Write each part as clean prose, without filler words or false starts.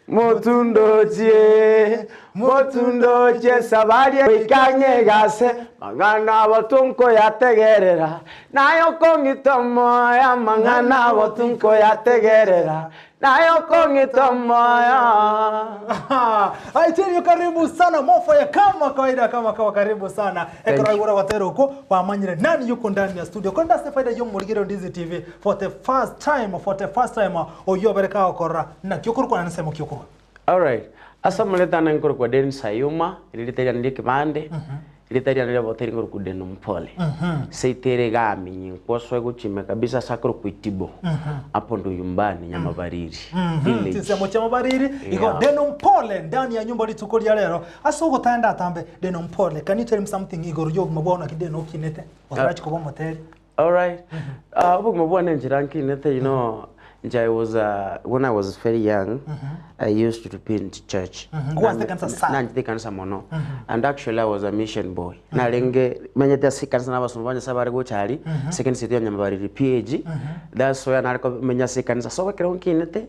Motundochie, motundochie sabari goika ng'egase, Mang'ana abo tinkoyategerera, Naye okong'ita omoyo, Amang'ana abo tinkoyategerera, Naye okong'ita omoyo. I tell you karibu sana Mofaya kama kawaida kama kawa karibu sana ekero aigure gotera okwo bamanyire nani yuko ndani ya studio korende ase faida y'omorigero Ndizi TV for the first time for the first time oyio obere kagokorora naki okorokwana ensemo ki okorwa Alright, ase omoretana nkorokwa Dennis Ayuma, eri rieta riane ria ekebande, erieta riane ria oboteri nkorokwa Deno Mpole. Seito ere iga aminyi nkwosoe gochia kabisa ase akorokwa Itibo, hapo ndo nyumbani Nyamabariri village. Chinsemo chia mabariri igo Yeah. Deno Mpole ndani ya nyumba rituko ria rero ase ogotanda atambe Deno Mpole can you tell me something igoro y'obogima bwao naki Deno okinete otarachi koba omoteri Alright. Uh, obogima bwane enchera nkinete, you know, inche I was uh, when I was very young, I used to be in church. Ngwanchete ekanisa sana. Nanchete ekanisa mono. And actually I was a mission boy. Narenge menyete ase ekanisa na abasomba ba Nyasaye bare gocha aria, ase ekanisa yaito ya Nyamabariri PAG. That's why nare komenya ase ekanisa. So ekero nkinete,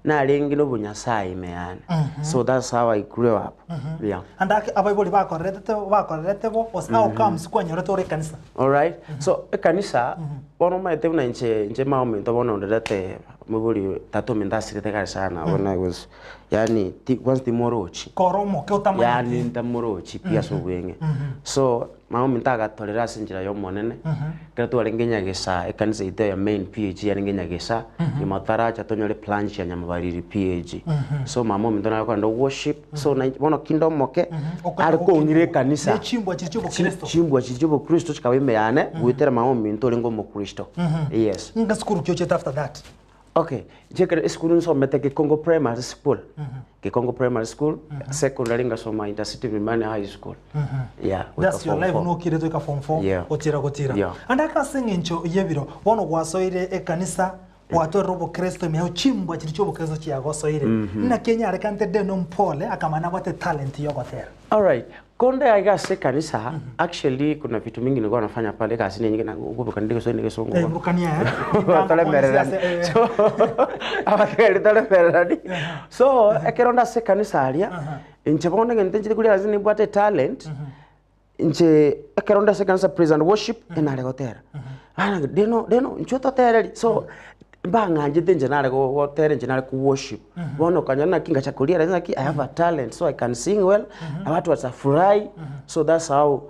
narenge na obonyasaye ime yane. So that's how I grew up. Yeah. And ake abaibori bakorerete bakorerete bo gose how comes kwanyorete ore ekanisa Alright, so ekanisa bono omanyete buna inche inche mama ominto bono onderete moibori tata ominto asirete kare sana when I was yaani ti kwanza timorochi Kore omoke otamanyeti. yaani ntamorochi pi ase obweng'e so mama ominto agatorera ase enchera ya omonene ekero twarenge Nyagesa ekanisa yaito ya main PAG yarenge Nyagesa nyuma totaracha tonyore plunge ya Nyamabariri PAG so mama ominto nare kogenda worship So na bono kinde omoke are kong'ira ekanisa. Ne chimbwa chiria chi'obokristo. Chimbwa chiria chi'obokristo chikaba ime yane goetera mama ominto orenge omokristo. Yes. Inga sukuru ki ochete after that? Okay, inche ekero esukuru nsomete Gekongo Primary School, Gekongo Primary School, secondary ngasoma Intercity Milimani High School. Yeah, goika That's your form life four. nokire toika form 4 Yeah. gotira gotira. Yeah. Ande ase eng'encho y'ebiro bono gwasoire ekanisa Gwatwerire obokristo ime yao chimbwa chiria chi'obokristo chiagosoire. Naki enyarekante Deno mpole akamanya nabwate etalent y'ogotera. Alright, konde aiga ase ekanisa, actually kuna vitu mingi nilikuwa nafanya pale egasi nenyinge na okobeka nde egeswahili na egesongo Eh, burukania eh. toremererani Eh. so abategereri toremererani so ekero nde ase ekanisa aria inche bono egento nchire koria ase nimbwate etalent Inche ekero nde ase ekanisa praise and worship, enare gotera, bana deno deno inchuo totereri, so mbang'anchete inche nare go gotera inche nare ko worship. Bono okanyora naki ngacha koria naki I have a talent so I can sing well, na watu watafurahi, so that's how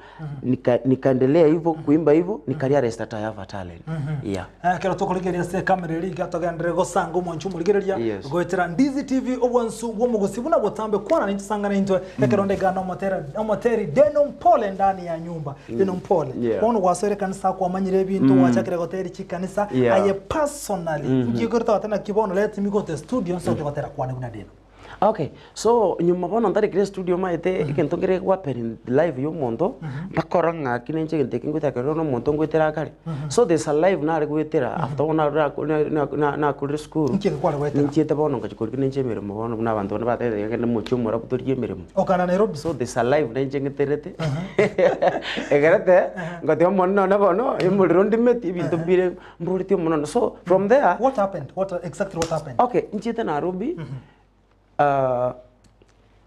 nika nikaendelea hivo kuimba hivo, nika realize that I have a talent, yeah. Ekero tokorigereria ase ekamera eria iga togenderere gosanga omwancho omorigereria Yes. goetera Ndizi TV obwansu bw'omogosi buna botambe kwana naintwe sangana intwe ekero nde iga nomotera omoteri Deno Mpole ndani ya nyumba Deno Mpole Yeah. bono gwasoire ekanisa kwamanyire ebinto gwachakire gotera chikanisa Yeah. aye personally nki ekero togoteba naki bono let me go to studio nsoke gotera kwane buna Deno Okay, so nyuma bono ntarekire estudio omanyete egento nkere gohappen in life ya omonto, mpaka ng'aki ninche egento eke ngoetera kerore na omonto ngoetera akare. So there's a life nare goetera after bono narure ako na- na- na- nakorire esukuru, Nki eke kware goetera? ninchiete bono ngochia korigia ninche emeremo bono buna abanto bande batebete ng'a genda omochie omorabu torigie emeremo. Okana Nairobi So there's a life nainche ng'eterete, egerete, ngoteba omonene one bono, omorero ndimeti ebinto mbire mboretie omonene. So from there. What happened? What exactly what happened? Okay, nchiete Nairobi,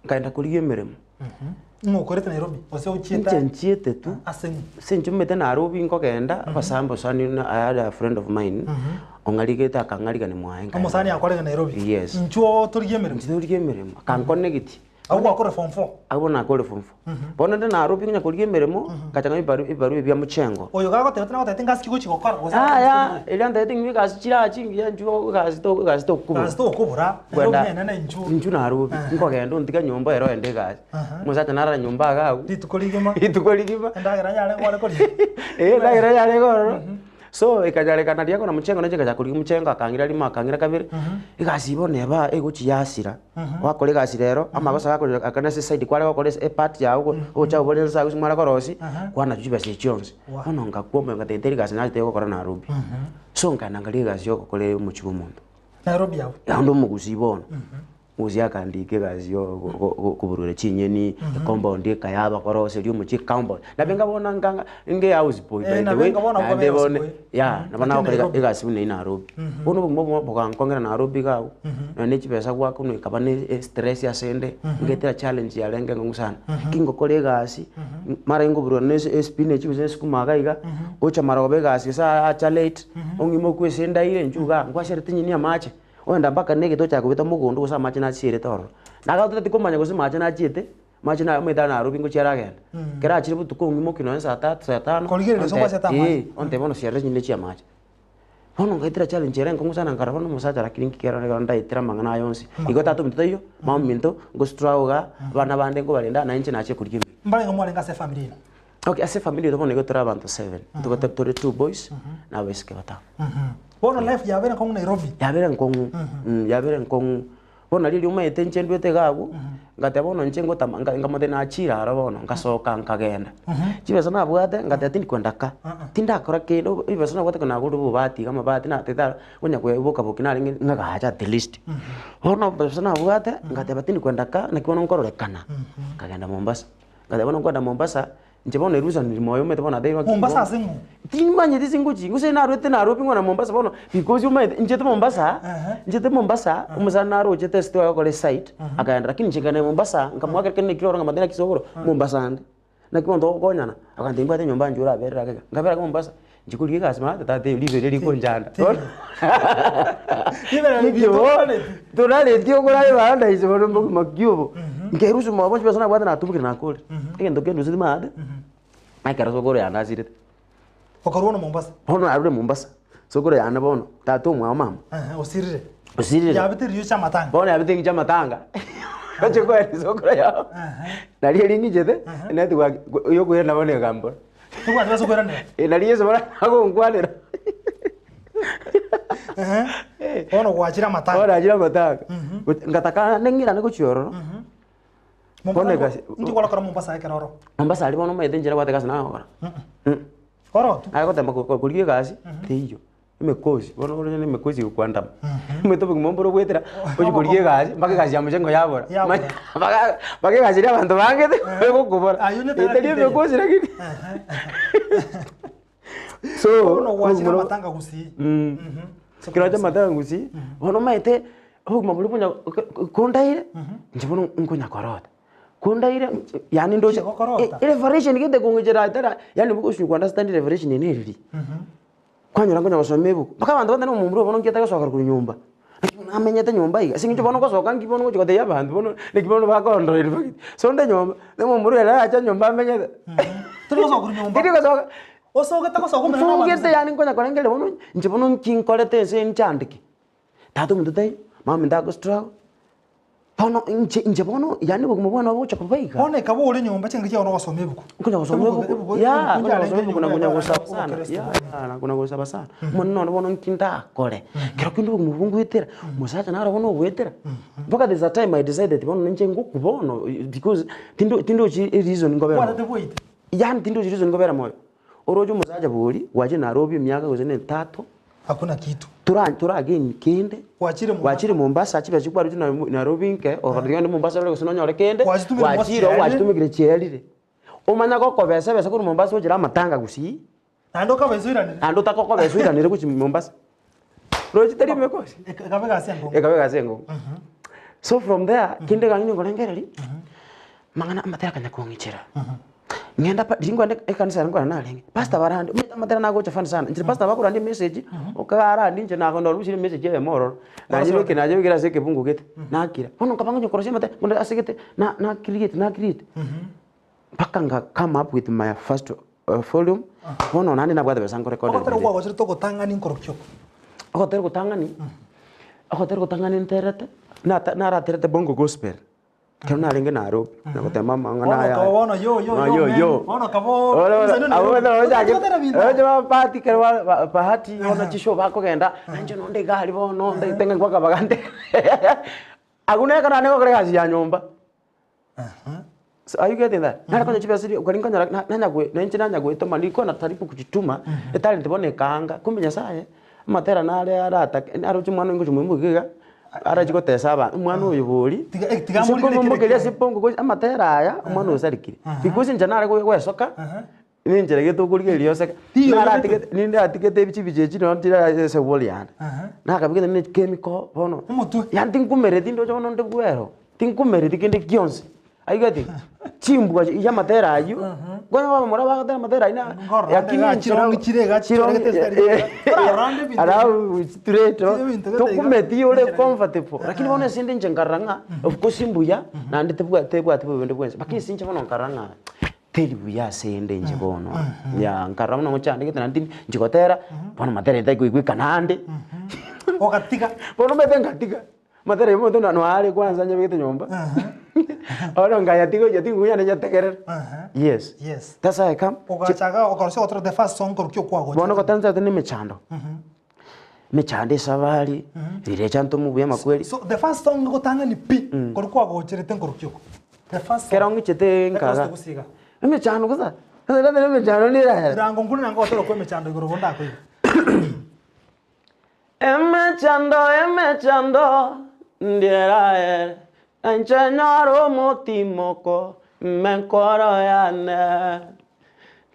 nkaenda korigia emeremo. Ng'o okorete Nairobi? Gose ochiete Inche nchiete tu, ase ng'o? ase inche omanyete Nairobi nkogenda, abasambe osani na I had a friend of mine, ong'arigete akang'arigania mwaye nkaenda. Omosani akorege Nairobi? Yes. Inchuo torigie emeremo? Inche torigie emeremo, akankonegiti. Abwo gwakore form 4? Abwo nakore form 4. Bono nde Nairobi konya korigia emeremo, ngacha ng'a ebibarua ebibarua ebi bia mochengo. Oyo gagoteba tinagotebeti ngasi ki gochi gokora gose Yaya, erio antebeti ng'a egasi chire aa chingiya inchuo egasi to egasi tokobura. Egasi tokobura, Nairobi nenene inchuo. Inchuo Nairobi, nkogenda ontiga nyomba ero ogende egasi. Omosacha narara nyomba iga abwo. Rituko rigima. Rituko rigima. Endagera yarenge ore koria. Eh, endagera yarenge ororo. So ekanyarekana riria akona mochengo nainche ngachaka korigia mochengo akang'ira rimo akang'ira kabere, egasi bono eba egochia yasira, gwakora egasi rero, amagoso gakorire akana ase eside kware gokora ase epart yago ogocha obore nsa gose mware korosia, kwanachwa chibesa echi chionsi. Bono ngakwa omoyo ngateba teri gasi nachete gokora Nairobi. So nkaenda nkaria egasi ya ogokora omochie bwa omonto. Nairobi abwo. Naende omogusii bono. Omosie akandika egasi ya koburura chinyeni, ecompound ekayaba koroseria omochie ecompound. Nabe inga bono nka nga inga ehouse boy by Eh, the nabe way, inga bono naende nkobe house bono boy. yeah, nabo Lakini nagokora Nairobi. egasi buna eywo Nairobi. Bono obogima obo bogankong'era Nairobi iga abwo, nonye na chibesa gwakonwa ekaba na estress ase ende, ngetera challenge yarenge engong'u sana. Ki ngokora egasi, mara ingoburura na espinach gose esukuma iga iga, gocha marogoba egasi gose acha late, ong'ima okwe ase endaire inchuo igaa, nkwasierete nyeni amache. Ogenda mpaka na egete ochaka kobeta mogondo gose amache nachierete ororo. Nagotete komanya gose mache nachiete, mache na omanyete are Nairobi ngochia aragenda. Ekero achire botuko ong'imokia nonye saa tatu, saa tano, Korigereria ase okwasete amache. eh, ontebia bono siarera chinyeni chia amache. Bono ngaetera challenge ere enkong'u sana nkarora bono omosacha lakini nki kero ekero ndaetera amang'ana aya onsi. Igo tata ominto taiyo, mama ominto, ngo struggle igaa, abana bande nkobarenda, naye inche nachire korigia emeremo. Mbarenge mwarenge ase efamiri eye? Okay, ase efamiri eye bono igo tore abanto seven, ntogote tore two boys, na abaiseke batano. Bono life yabeire enkong'u Nairobi. Yabeire enkong'u, yabeire enkong'u. Bono nario riria omaete inche ndwete iga abwo, ngateba bono inche ngotama nka nkamotebia nachire aro bono, ngasoka nkagenda. Chibesa nabwate, ngateba tindi kwenda ka, tindakora kende, ebesa nabwate ekero nagorire obobati iga amabati natete aro, onya koeboka boki narenge ng'agache at least. Bono ebesa nabwate, ngateba tindi kwenda ka, naki bono nkororekana, nkagenda Mombasa. Ngateba bono nkoenda Mombasa, inche bono erusaniri moyo omanyete bono natebiwa ng'a Mombasa ase ng'o? Timanyeti ase ngochia, gose narwete Nairobi ng'o na Mombasa bono, because omanyete nchiete Mombasa, nchiete Mombasa, omosani narochete ase twagokora esite, akaenda lakini inche nkaenda Mombasa, nkamoakera kende nekio ororo nkamotebia naki sokoro, Mombasa ande. Naki bono togokonyana, agantebia nimbwate enyomba inche oraberere ake iga, nkabera ake Mombasa, inche korigia egasi maate tata ribe riria rikonchanda. Torareti okorara eparadise bono mbogima ki obo? Nkerusia omwabo chibesa nabwate natumokire nakorire. Egento kenduseti maate, ekero sokoro yane asirete. Okarua bono Mombasa. Bono narure Mombasa, sokoro yane bono, tata omwabo mama. Ehe, osirire. Osirire. Yabete riyo chia amatanga. Bono yabete eng'encho amatanga. Oche koeria sokoro yao. Nari eria ng'ichete, network yokoirana bono ekambora. Tobwati ase okoiranera. Eh, nari Yeso bono agonkwanera. Ehe. Bono gwachire amatanga. Bono nachire amatanga. Ngataka neng'irane gochia ororo. Mombasa Bono nigo- egasi- Inki gwarakora Mombasa ekero oro? Mombasa aria bono omanyete inche nabwate egasi nagokora. Oro tu. Aye gotema korigia egasi, teiyo. Emekosi, bono oroche na emekosi egokwandama. Omanyete obogima mboro goetera, ochie korigia egasi, mpaka egasi ya mochengo yabora. Yabora. Mpaka mpaka egasi eria abanto bangete, egokobora. Aywo nyetara Etari kende. emekosi lakini. So, Bono gwachire obogima amatanga gusii. Ekero acha amatanga gusii, bono omanyete, obogima boria bonya kondaire, inche bono nkonya korota. Kondaire, yaani ndoche, Chigokorota? revelation gete kong'ichera etara, yaani obogosunywa kwa understand revelation eye nereri. Kwanyora nkonya gosoma ebuku, mpaka abanto bande na omomura obo bono nki atagosokera korwa nyomba, naki bono amenyete nyomba iga, ase eng'encho bono ngosoka nki bono ngochi gotebia abanto bono naki bono bakondora in fact. So onde nyomba, na omomura oyo narache nyomba amenyete. Tari gosoka korwa nyomba. Tari gosoka. Osogete gosoka omenya na abanto Nsogete yaani nkonya korengereria bono, inche bono nki nkorete ense nchandeke. Tata ominto taiyo, mama ominto ago struggle, bono inche inche bono yaani obogima bwane bogocha koba iga. Bono ekaba ore nyomba chingaki chiago nogosoma ebuku. Nkonya gosoma Ebuku- ebuku, ebuku- yeah, ebuku nkonya yarenge gosoma ebuku na nyomba konya ya gosaba sana, obokristo. yeah, yeah, na konya gosaba sana. Bono nonye bono nki ndakore, kero kende obogima obwo ngoetera, omosacha naro bono ogoetera, mpaka there's a time I decided bono ninche ngokwa bono because tindo tindochi ereason nkobera moyo. Kwarete bwaite. Yaani tindochi reason nkobera moyo. Oroche omosacha bori, gwachire Nairobi emiaka gose na etato, Hakuna kitu. tora toragain kende, Gwachire Mombasa. gwachire Mombasa chibesa chiria kwarwete Nai Nairobi nke, ogatigana na Mombasa orore gose nonyore kende, Gwachitumire Mombasa gwachire oo chiaerire. gwachitumekire chiaerire. Omanye gokobesa ebesa korwa Mombasa ochire amatanga gusii, Naende okabesa oiranere. naende otakokobesa oiranere gochia Mombasa. Roche tari emekosi? Ekaba egasi enkong'u. Ekaba egasi enkong'u. So from there, kende ekang'ina nkorengereria, amang'ana amatera akanya kong'ichera. Ng'enda pa riria nkoenda ekanisa ere nkorenda narenge, pastor barande, omanyete amatera nagocha funny sana, inche pastor bakorandia emessage, okarandia inche nago narusirie emessage eyemo ororo, nanyebeke nanyebekire ase ekebungo gete, nakira. Bono nkaba nkonya korosia amatera, korende ase gete, na na create na create, mpaka nga come up with my first volume, bono naende nabwate besa nkorekodera Ogotera gwagocherete ogotang'ani nkorokio oko. Ogotera ogotang'ani, ogotera ogotang'ani nterete, nata naraterete bongo gospel. Ekero narenge Nairobi, nagotema amang'ana Bono aya okaba bono yo, yo, Ng'a yo, yo, man. yo. Bono okaba o- Ore- ore- Msanii abwo Nairobi. bono Otari gotera binto. oche ba- bahati ekero ba- ba- bahati bono chishow bakogenda, nainche nonde iga aria bono, ndagete ng'a nkwakabagante. Agwo nere ekero nare gokora egasi ya nyomba. So are you getting that? Nare konya chibesa chiria okari nkonyora na- nanyagwe nainche nanyagoetoma nilikuwa najaribu kujituma, etalent bono ekaanga, kumbe nyasaye, amatera nare aratake naroche omwana oyo ngochia moimokia iga. Arachi gotesa abanto, omwana oyo bori, Tiga- eh, tiga ase amorire kere komomokeria ase kiaye. bongo gocha amatera aya, omwana oyo osarekire. Because inche nare go- goesoka, na enchera gete okorigereria oseke, Riyo naratigete ninde atigete ebichibichi echi nonye chire ase ewall yane. Aha. Nakabegete ne chemical bono, Omotwe. yaani tinkumereti ndoche bono nde bwero, tinkumereti kende gionsi. Are you getting? Chimbwa chia amatera ayio, nkonya abamura bagotera amatera ayio na Nkorora lakini iga inche chirongi chire iga chirongi chichorete esitari iga. Orarora ebinto alafu straight Chire ebinto gete iga. tokumeti ore comfortable lakini bono ase inde inche nkarora ng'a of course mbuya naende tebwa tebwati bobe bonde bwensi lakini ase inche bono nkarora ng'a teri buya ase inde inche bono yeah nkarora buna ngochandegete naende tindi nchigotera bono matera tari koigwekana ande Ogatiga. bono omanyete ngatiga. Amatera ya omonto nonya are kwanza nyabegete nyomba. Bono nkayatiga gochia tinkunya ninyategerera. Yes. Yes. That's how I come. Ogachaga okarusia gotora the first song korwa ki okwagochete. Bono gotanchete na emechando. Emechando esabari, rirecha ntomo buya amakweri. So the first song gotang'ani pi korwa kwagocherete nkorwa ki oko? The first song. Ekero ng'ichete Ekero nkaga. gosiga. Emechando gose, emechando nere. Erango nkure nanga gotera okwa emechando igoro bonde akoigwa. Emechando, emechando, ndieraere, na inche nyore omotimoko ime enkoro yane,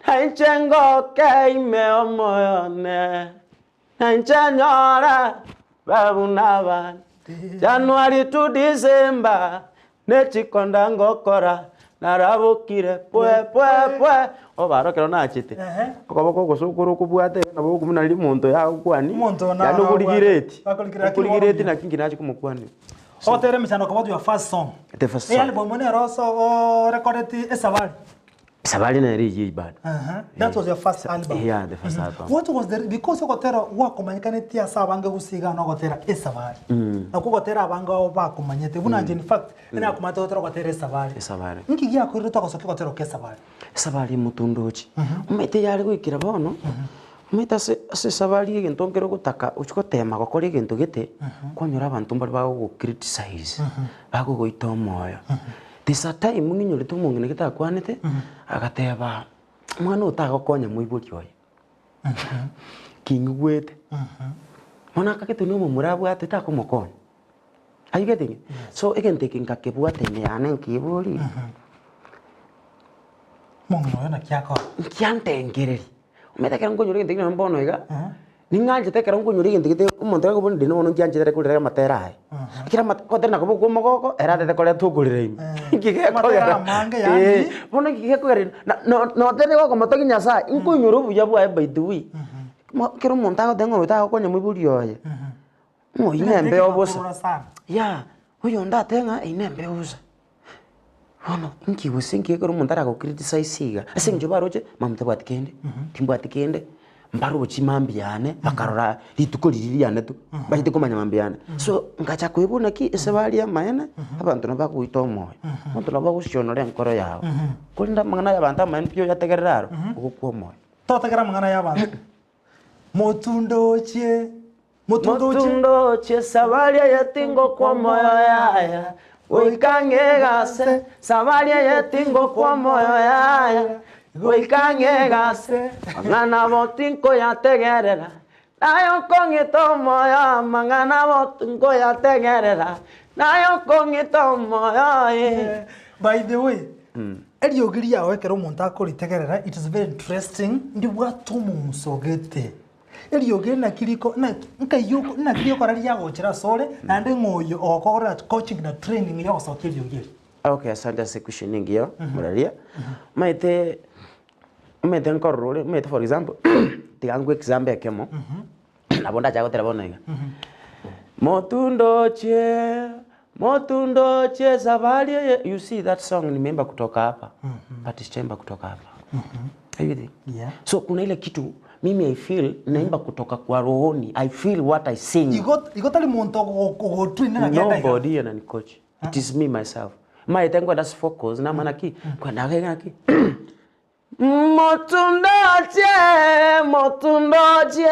na inche ngoke ime omoyo one, na inche nyore babe buna abande. January to December, Ne chikonda ngokora, narabokire pwe pwe pwe. Obaro ekero nachete, okoboko ogosokoro okobwate iga nabo okomuna riria omonto oyo agokwania, Omonto oyo yaani naro okorigireti, akorigireti, lakini okorigireti bono naki inki nachi komokwania. Ogotere emechando okobua your first song. The first song. Ealbum nero oso orekodeti esabari. Esabari nere eyio eyio bado. Aha, That was your first album. Yeah, the first album. What was the because ogotera gwakomanyekaneti ase abange gose iga nogotera esabari. Nakwo ogotera abange ao bakomanyete buna inche in fact nakomanyete gotera ogotera esabari. Esabari. Nki giakorire togosokia ogotera oko esabari? Esabari emotundochi, omanyete yare goikera bono, omanyete ase ase esabari egento nkere ogotaka ochia gotema gokora egento gete, kwanyora abanto mbare bagogo criticize, bagogoita omoyo. There's a time ng'inyorete omong'ina gete akwanete, agateba, omwana oyo tagokonya moibori oye, king'igwete, bono akagete na omomura abwate takomokonya, are you getting it? So egento eke nkakebwata ime yane nkeboria, Omong'ina oyo naki akora? nkiantengereria, omanyete ekero nkonyora egento ekio nonye bono iga. Ning'anchete ekero nkonyora egento gete omonto akobua ndino bono nkianchete ere korera amatera aye. Ekero amate ogotera nakoba okwa omogoko, ere atete koreta okorera ime. Nki Amatera gekogera amange yaani. eh, bono nki gekogera na no notebe gokomotogia Nyasaye, nkoinyora obuya bwaye by the way. Mo ekero omonto agoteba ng'a oyo tagokonya moibori oye, ng'a oyio nembeo bosa, yah, oyonde atebe ng'a eyio nembeo bosa. Bono inki gose inki ekero omonto arago criticize iga, ase eng'encho baroche mama tabwati kende, timbwati kende, mbarochi mambia yane, bakarora rituko riria riane tu, mbachete komanya mambia yane. So ngacha koigwa naki ase baria amaene, abanto nabo bagoita omoyo, abanto nabo bagosionora enkoro yago, korende amang'ana ya abanto amaene pi oyategerere aro, ogokwa omoyo. Totegera amang'ana ya abanto. Motundochie. Motundochie sabari eye tingokwa omoyo yaya, goika ng'egase, sabari eye tingokwa omoyo yaya, goika ng'egase, mang'ana abo tinkoyategerera, naye okong'ita omoyo, amang'ana abo tinkoyategerera, naye okong'ita omoyo eh. By the way, eriogi riao ekero omonto akoritegerera it is very interesting, ndibwate omong'uso gete. Eriogi naki riko naki nkai oko naki riokora riagochera asore, naende ng'o oyo ogokogorera coaching na training ya ogosokia eriogi eri? Okay, asante ase equestion engiya moraria. Omanyete, omanyete nkorora ore, omanyete for example, tiga nkwe example ekemo, nabo ndachake gotera bono iga, motundochie, motundochie safari eye, you see that song nimeimba kutoka hapa, but sijaimba kutoka hapa. Are you with me? Yeah. So kuna ile kitu mimi I feel naimba kutoka kwa rohoni, I feel what I sing. Igo igo tari monto ogotrainera genda iga. Nobody anani coach. It is me myself. Maete nkwenda focus na maana ki kwenda gaiga ki Motundochie, motundochie.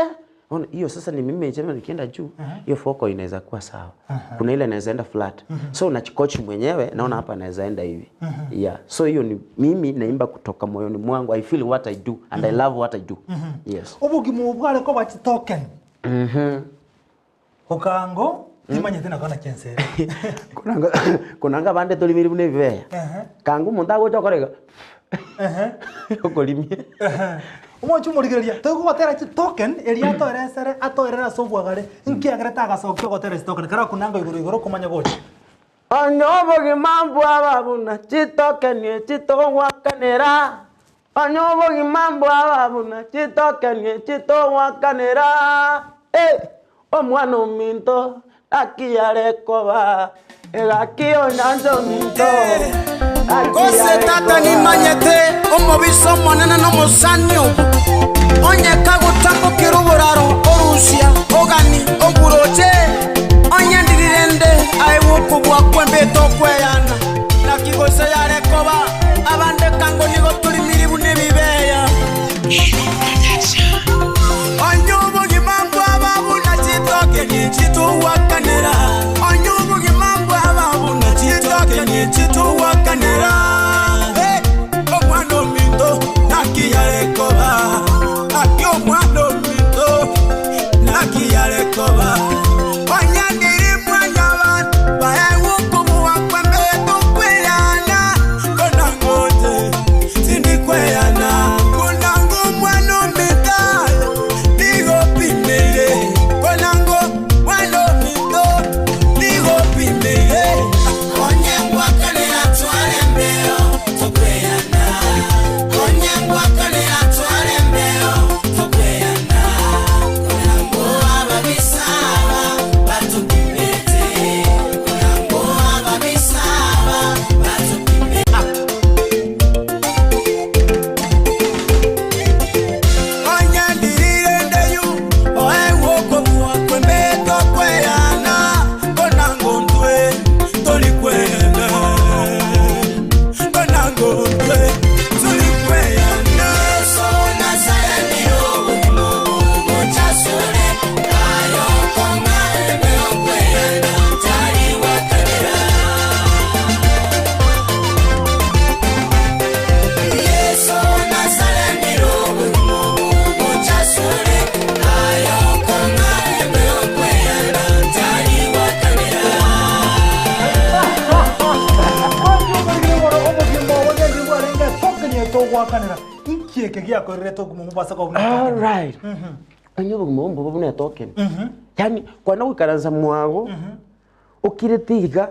Ona hiyo sasa ni mimi chema nikienda juu, hiyo foko inaweza kuwa sawa. Kuna ile inaweza enda flat. So unachi-coach mwenyewe naona hapa naweza enda hivi. Yeah. So hiyo ni mimi naimba kutoka moyoni mwangu. I feel what I do and I love what I do. Yes. Obogima obwo bware koba chitoken. Okango. Timanyeti nako naki ense ere. Konanga konanga abande torimiri buna ebibeya. Ehe. Kanga omonto agocha okora iga, Ehe. okorimia. Ehe. Omochie omorigereria, toigogotera chitoken eria atoeresere atoerere ase obwagare, nkiagerete agasokia ogotera chitoken, kera okunanga igoro igoro okomanya gocha. Onye obogima mbwaba buna chitoken echi togwakanera, onye obogima mbwaba buna chitoken echi togwakanera, eh, omwana ominto naki are koba, egaki onyancha ominto naki Gose are tata koba. nimanyete omobisa omonene nomosani obo, onye kagotambokera oboraro orusia ogani oburoche, onye ndiri rende aegwe okobua kw'embete okweyana, naki gose yare koba abande kango nigo torimiri buna ebibeya. Onye obogima mbwaba buna chitoke chitogwakanera, onye obogima mbwaba buna chitoke chitogwakanera. Hey, omwana ominto naki yare koba, naki omwana ominto naki yare koba. Onye ndiri mwanyabanto baegwe okobua kw'embeto kweyana, kona ngoche tindikweyana. Konango omwana ominto nigo opimeire, konango mwana ominto nigo opimeire. Onye ngwakanera tware embeo tokweyana, onye ngwakanera tware embeo tokweyana. Konango ababisa aba batupimete, konango ababisa aba batupimete. Onye ndirire ndeyu oegwe okobua kw'embeto kweyana, konango ntwe tori kweyana, konango ntwe tori kweyana. Yeso Nazareni obogima obogochasore, aye okong'a embeo kweyana, tari gwakanera. Yeso Nazareni obogima obogochasore, aye okong'a embeo kweyana, tari gwakanera. Obogima obo ngenche bwarenge token etogwakanera inki eke giakorerete obogima obwo bwase koba buna etoken? Alright. Onye obogima obo mbobe buna etoken. Yaani kwana goikaransa mwago, okirete iga,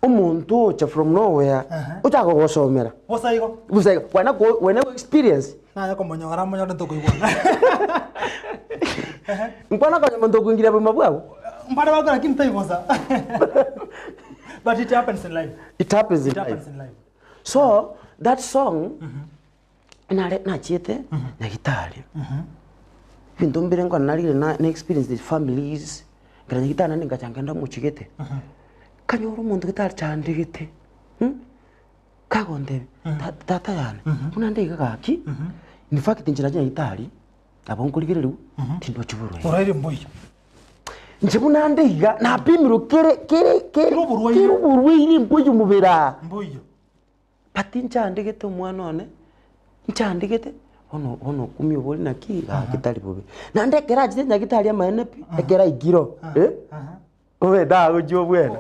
omonto ocha from nowhere, ochaka gogosomera. Bosa igo. Bosa igo, kwana ko wena experience. Naye komonyora monyore ntokoigwana. Nkwana konya monto okoingiria obogima bwago. Mbare bakora lakini tari bosa. But it happens in life. It happens in It happens life. in life. So that song nare nachiete nyagitari ebinto mbire nkona narire na na experience the families nkera nyagitari naende ngacha nkagenda mochigete nkanyora omonto gete achandegete kagontebia "Ta- tata yane buna nde iga gaki in fact inche nache nyagitari nabo nkorigereriwa tindochi borwaire Orwaire mbuya. Inche buna nde iga napimirwe kere kere kere Kere oborwaire. kere oborwaire mbuya omobere aa. Mbuya. But nchandegete omwana one, nchandegete, bono bono okumia obori naki gaki tari bobe. Naende ekero achete nyagitari amaene pi, ekero aikire oo eh, omanyete agochia obwena,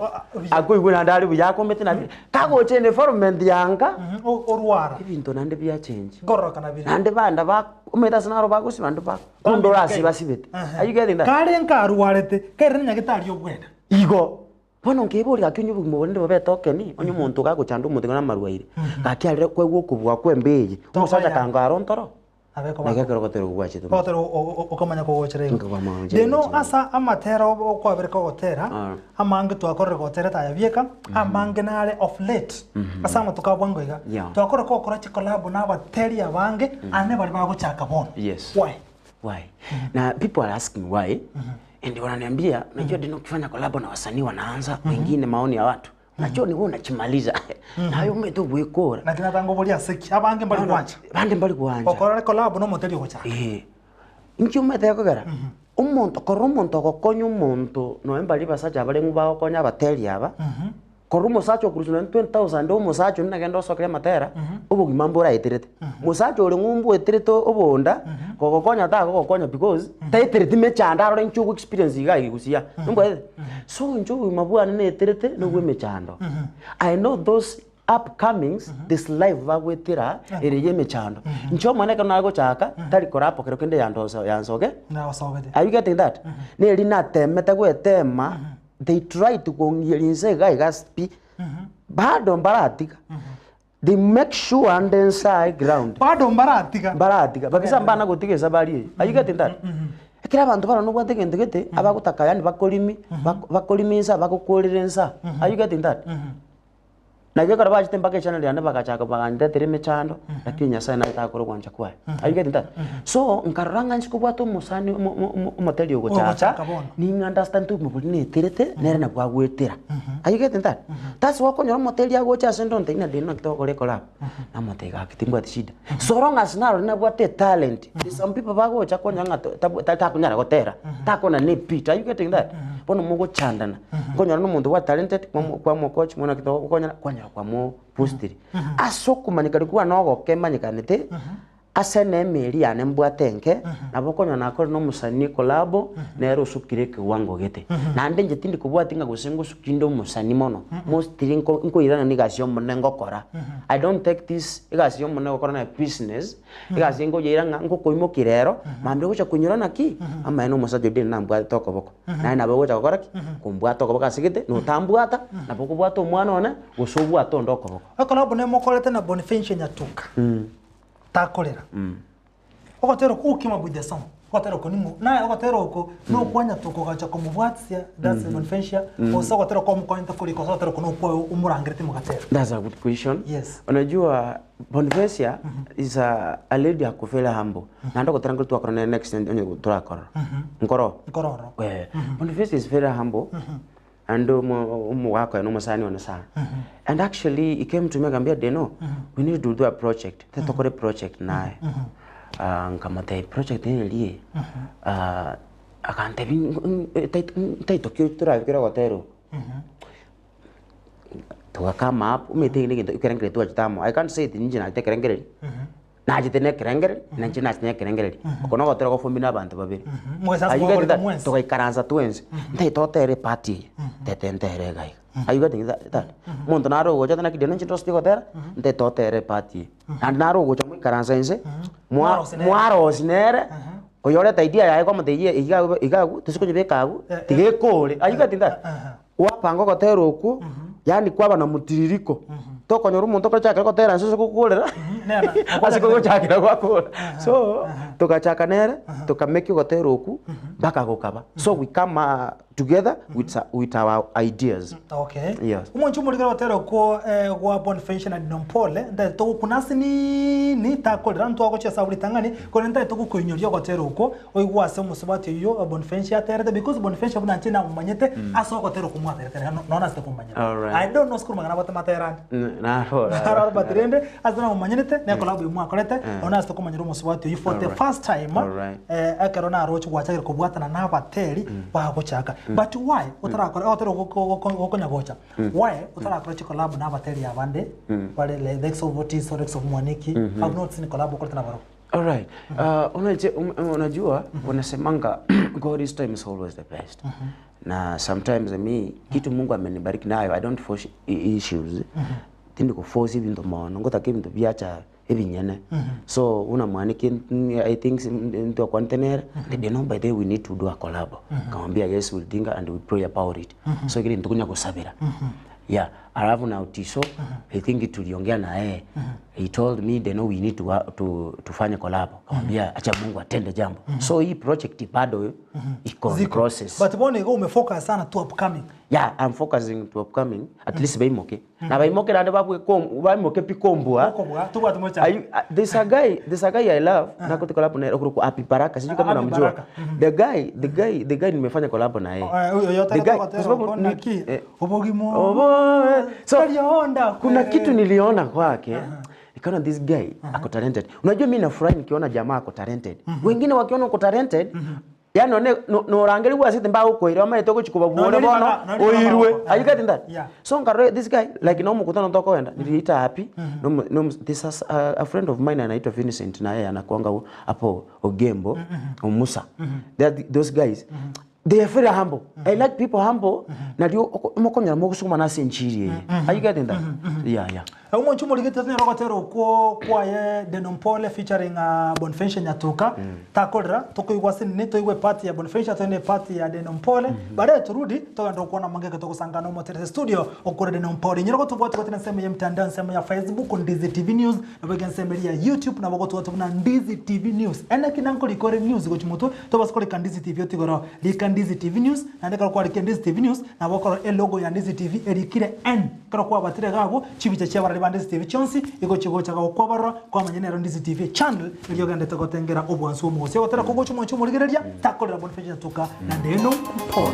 akoigwa naende are buya akomete naende, kagocha environment ya nka, Orwara. ebinto naende biachengi. Nkororokana bire. Naende banda ba omanyete ase naro bagosiba naende bakundora ase basibete. Are you getting that? Kare nkarwarete, kere nyagitari obwena. Igo, Bono nkeboria gaki onye obogima obo rende bobe etokeni, onye omonto gagochanda omonto iga namarwaire, gaki arere koegwa okobua kw'embe eye, omosacha Tokonya. kanga aro ntoro, Nabo naki ekero ogotera okwo gwachete omonto. Ogotera okamanya kogochera igo. Nkakwama gochera Reno gochera. ase amatera okwabereka ogotera, Ah. amange twakorire gotera taya bieka, amange nare of late, ase amatuko a bwango iga, Yeah. twakorire gokora chicollabo na abateri abange, ane baria bagochaka bono. Yes. Why? Why? Na people are asking why and wananiambia unajua Deno ukifanya collab na wasanii wanaanza wengine maoni ya watu. Unajua ni wewe unachimaliza. Nayo umeto gwekora. Naki natanga oboria ase ki? Abange mbari gwancha. Bande mbari gwancha. Okorore collab na omoteri ogochaka. Eh. Inki omanyete gekogera? Omonto korora omonto ogokonya omonto nonya mbari basacha abareng'u bagokonya abateri aba. Korwa omosacha okorusia nonye 20,000 omosacha onde nagende osokere amatera, obogima mboraeterete. Mosacha ore ng'umbu oeterete obonda, kogokonya tagogokonya because taetereti mechando arore inche ogo experience iga iga gusii aa, nombwatete? So inche obogima bwane naeterete nobwa emechando. I know those upcomings this life bagoetera ere ya emechando. Inche omone ekero nare gochaka, tari korapa kero kende yandosa yansoge. Nagosogete. Are you getting that? Neri natemete goetema. They try to kong'ieria inse iga iga pi, bado mbaratiga. They make sure ande inse aye ground. Bado mbaratiga. Mbaratiga, babisa mbana gotiga esabari eye. Are you getting that? Ekero abanto barora nobwate egento gete, abagotaka yaani bakorimi, bakorimi inse abagokorera inse aa. Are you getting that? Naki ekero bachete mpaka echannel yane bagachaka bagandetera emechando, lakini Nyasaye naye takora ogwancha kwaye. Are you getting that? So, nkarora ng'a inche kobwate omosani omo- omo- omo- omoteri ogochaka, Ogochaka bono. ning'a understand obogima boria neterete, nere nabwo agoetera. Are you getting that? That's why okonyora omoteri agocha ase inde ontebia ng'a Deno naki togokora ecollab, namotebia gaki timbwati shida. So long as narorire nabwate etalent, there's some people bagocha konyora ng'a to- tabwa takonyara gotera, takona na ebeat, are you getting that? Bono mogochandana, nkonyora na omonto obwate talented, kwamo kwamocoach mono naki togokonyana, kwanyora kwamobustiri. Ase okomanyekani kwane ogoke emanyekanete, ase eneema eria yane mbwate enke, nabo okonyora nakore na omosani ecollabo, nere osukire ekewango gete. Naende inche tindi kobwatia ng'a gose ngosuki inde omosani mono, mostly nko nkoirana na egasi ya omonene ngokora. I don't take this egasi ya omonene gokora na business, egasi nkoyeira ng'a ngokoimokia rero, mambia ogocha konyora naki, amaene omosacha oria nambwatete okoboko. Naye nabo ogocha gokora ki? Kombwata okoboko ase gete, na otambwata, nabo okobwata omwana one, gose obwate onde okoboko. Ecollabo nemokorete na Boniface Nyatuka. Takorera. Ogotera okwo who came up with the song? Ogotera okwo ning'o? Naye ogotera oko nokwa Nyatuka ogacha komobwatisia that's Bonifacia gose ogotera okwo omokonyete korika gose ogotera okwo nokwa omorangeretie mogatera? That's a good question. Yes. Unajua Bonifacia is a, a lady ako very humble. Naende ogotera nkoro twakora nere next onye torakorora. Nkoro. Nkororo. Eh, Boniface is very humble. And omo omogaka oye nomosani one sana. And actually he came to me akambia Deno, we need to do a project. Tete tokore project naye. Ah, nkamotebia project nere Ah, akantebia ntaito ki torabekere ogotera oko. Toga come up, omanyete eke negento ekerengererio twachete amo. I can't say it ninche nachete ekerengererio. Nachete nekerengererio, na inche nachete nekerengererio. Oko nogotera gofomire na abanto babere. Mwaisa Are you ase getting that? mwakorete mwensi. Togaikaransa twensi, ntagete totere epart eye, ntete ntere iga iga. Are you getting that? that? Omonto nare ogocha ati naki Deno inche ndoseti gotera, ntagete totere epart eye. Naende nare ogocha moikaransa inse, mwa Mwarosi nere. mwarosi nere, oyoreta idea yaye kwamotebia iga iga iga agwo, tosi konyebeka agwo, tiga ekore. Are you getting that? Gwapanga ogotera okwo, yaani kwaba na motiririko, tokonyora omonto ogochakera gotera inse ase gokorera, ase kogochakera gwakora. So, togachaka nere, tokamake ogotera okwo, mpaka gokaba. So we come together with with our ideas. Okay. Yes. Omonche omorikere ogotera okwo eh, gwa Boniface na Dino Mpole, ntagete togokuna ase nini takorera ntwagochia ase abwo ritang'ani, korende ntagete gokoinyoria ogotera okwo, Oigwe ase omosubati oyio Bonifensia aterete because Bonifensia buna inche namomanyete ase ogotera okwo mwaterete nere nonya ase tokomomanyete. Alright. I don't know ase korwa magana abwate matera ande. Narora. Narora but rende ase namomanyerete ne collab eywo mwakorete nonya ase tokomanyera omosubati oyio for the Alright. first time Alright. eh, ekero naroche gwachakire kobwatana na abateri bagochaka. But why otarakora ogotera okwo goko gokonya gocha why otarakora chicollab na abateri abande bare like the likes of Otiso, likes of Mwaniki, I've not seen collab okorete nabarobwo. Alright. Uh, unaje, um, unajua wanasemanga God is time is always the best. Na sometimes me kitu Mungu amenibariki nayo I don't force issues. Tindi kuforce ebinto mono ngotaka ebinto biacha ebinyene. So buna mwaniki I think ntokwanete nere they know by the way we need to do a collab. Nikamwambia yes we'll think and we pray about it. So ekero ntokonya gosabera. Yeah, alafu na Otiso I think tuliongea na yeye he told me they know we need to, to tufanye collab. Kamwambia acha Mungu atende jambo. So hii project bado iko in process. But bono igo umefocus sana to upcoming. Yeah, I'm focusing to upcoming at least baimoke. Na baimoke naende babue kom baimoke pi kombua. Okobua tobwate mochando. Are you, there's a guy, there's a guy I love nakote collab naye okorokwa Happy Baraka sijui kama Happy unamjua. Baraka. The guy, the guy, the guy nimefanya collab na yeye. Eh, oyo The yotagete guy, kwa gotera sababu oko ni- naki eh, obogima Obo, eh. So, Tarionda kuna kitu niliona kwake nikaona this guy ako talented. Unajua mimi nafurahi nikiona jamaa ako talented. Wengine wakiona uko talented Yaani nonye norangerigwe ase timbagokoira omanyete ogochia kobabuora Nonye bono ribaga- nonye ribaga oirwe. bagoko- Are you getting that? Yeah. So nkarora this guy like na omokutano tokoenda niriita happy nomo nomo this is a, a friend of mine anaitwa Vincent naye anakuanga hapo Ogembo Omusa. That those guys they are very humble. I like people humble nario oko mokonyora mogosugumana ase enchiri eye. Are you getting that? Yeah, yeah. Omonche omorigete tonyare gotera okwo kwaye Deno Mpole featuring Bonifentia Nyatuka takorera tokoigwa ase nini toigwe part ya Bonifentia toende part ya Deno Mpole baadaye turudi togende gokwana amange ekero togosangana omoterese studio okore Deno Mpole inyora gotobwati goetera ensemo ya mtandao ensemo ya Facebook Ndizi TV News nabo iga ensemo eria ya YouTube nabo gotobwati buna Ndizi TV News ene ki nankorika ore news gochia motwe tobasa korika Ndizi TV otigoro rika Ndizi TV News naende ekero kwarikire Ndizi TV News nabo okorora elogo ya Ndizi TV erikire N Ekero kwabatire iga abwo, chibicha chi'abarari ba Ndizi TV chionsi igochia gocha gokwabarora, kwamanya nero Ndizi TV channel eria ogendete gotengera obwansu bw'omogosi. Ogotera kogocha omwanchi omorigereria, takorera Boniface Nyatuka na Deno Paul.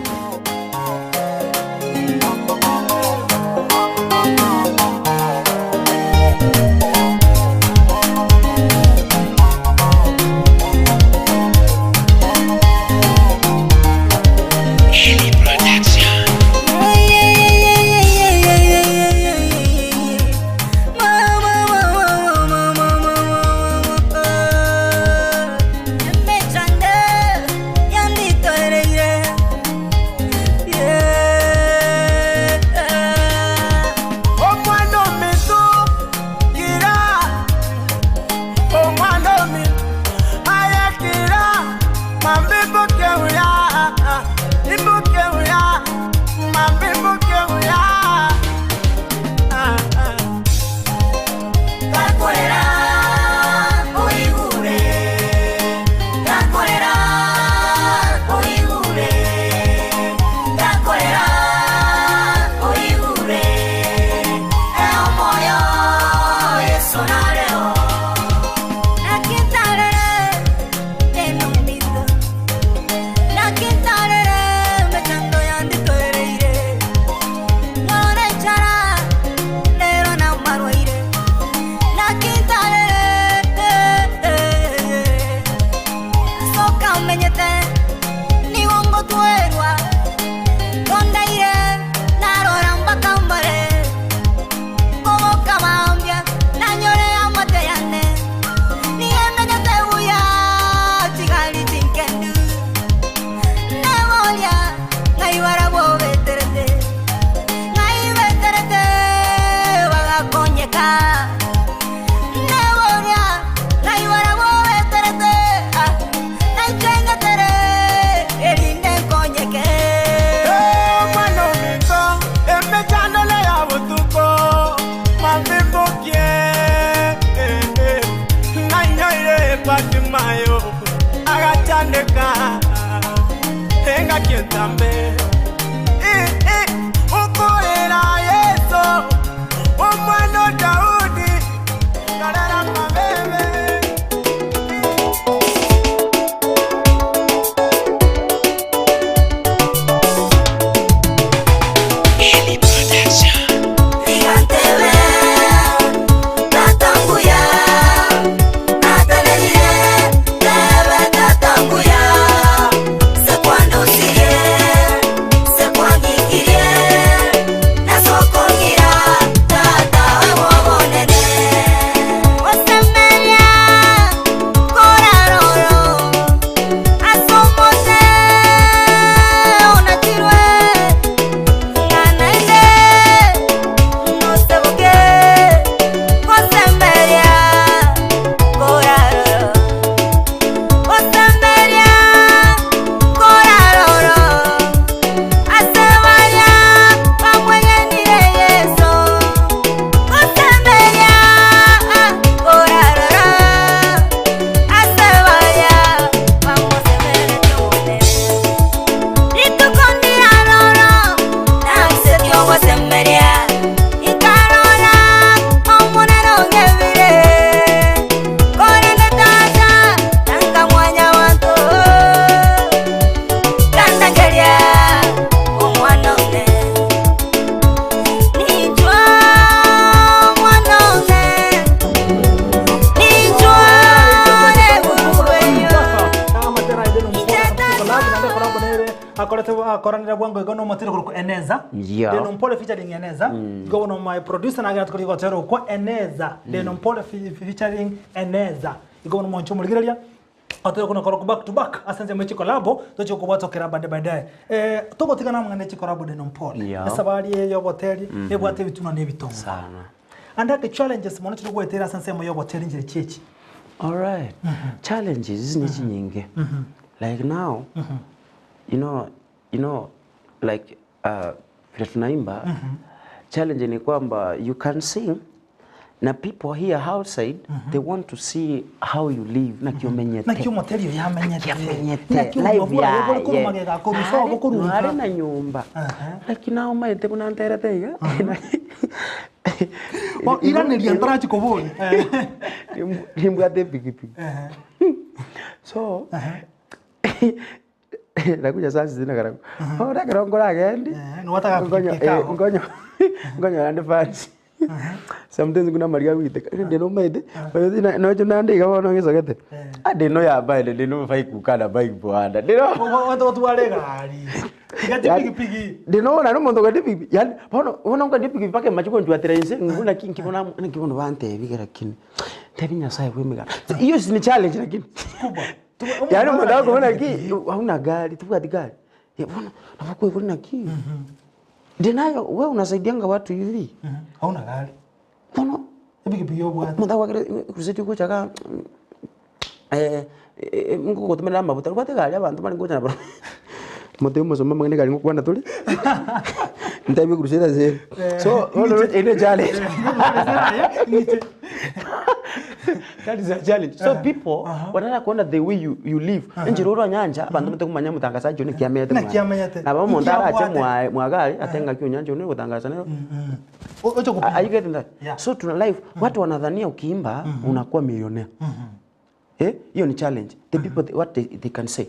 Emechando yanditoereire, yeah. Omwana ominto kira, omwana ominto aye kira, mambi mboke buya, imboke buya, mambi mboke buya. Ah, ah. Gakorera oigure, gakorera oigure, gakorera oigure, omoyo Yeso nareo. Nakintarere enomito, nakintarere mechando yanditoereire, nonechara nero namarwaire. Nakintarere soka omenyete nigo ngotwerwa kondaire narora mpaka mbare koboka mambia nanyore amate yane nigo emenyete buya chigari chinkendu neboria ng'ai barabwo beterete ng'ai beterete bagakonyeka Neboria, ng'ai barabwo beterete, ah, naichengetere, erinde nkonyeke. Omwana ominto, emechando ya botuko, mambi mbokie, nanyoire Fatimayo, agachandeka, engaki entambe. Ukorera Yesu, omwana o Daudi. Gwakoranire bwango igo nomotiri korokwa Eneza. Yeah. Deno Mpole featuring Eneza. Igo bono my producer nagera tukori gotera okwo Eneza. Deno Mpole featuring Eneza. Igo bono mwanche omorigereria. Otebe okwo nakorokwa back to back ase ensemo ye chikolabo toche kobwatokera bande baadaye. Eh, togotigana amang'ana ye chikolabo Deno Mpole. Yeah. Esabari eye y'oboteri ebwate ebitunwa na ebitonga. Sana. Ande ake challenges mono chiri goetera ase ensemo y'oboteri nchire chiechi. Alright. Challenges ne chinyinge. Like now, you know, you know, like uh, vile tunaimba challenge ni kwamba you can sing na people here outside they want to see how you live naki omenyete Naki omoteri oyo amenyete. Naki amenyete Naki life obogima bwaye bore korwa yaye magega akorusa obo korwa Nare nka. na nyomba Aha. lakini nao maete buna nterete iga Bo, iraneria ntarachi koboria. Nimbwate epikipiki so nakuja saa sita nakaragwo bono ekero nkoragendi Eh, niwataka nkonyo- pikipiki eh, ao. nkonyo nkonyora nde fans sometimes kuna mariga gwiteka rende nomaete nocho nande iga bono ngesogete ah ndino yambaende ndino bike kukana bike bwana ndino Otware egari. Tiga chipigipigi. ndinoona nomonto okende pikipiki yaani bono bono nkende pikipiki mpaka emache konchwatera inse ng'u naki nki bono amo naki bono bantebi kera kende ntebi nyasaye bwa emegano hiyo si ni challenge lakini Kubwa. yaani omonto agokobua naki hauna gari tobwati gari Eh, bono nabo okoigwa naki ndi nayo we unasaidianga watu hivi Hauna gari. bono Epikipiki obwate. omonto agoakera crusade ogochaka ngogotomerera amabuta obwate egari abanto bare ngocha nabarobwo motebi omosomba amang'ana egari ngokwana tore ntebi crusade ase ere so bono ere ne challenge that is a challenge so people wanataka kuona the way you, you live enchera ore onyancha abanto bate komanya omotangasaji one kiamenyete Naki amenyete. nabo omonto arache Nkiabwate. mwaye mwagari ate ng'aki onyancha one ogotangasana nero Oche Are are you getting that? Yeah. So tuna life watu wanadhania ukiimba unakuwa millionaire. Eh? Hiyo ni challenge. The people they, what they, they can say.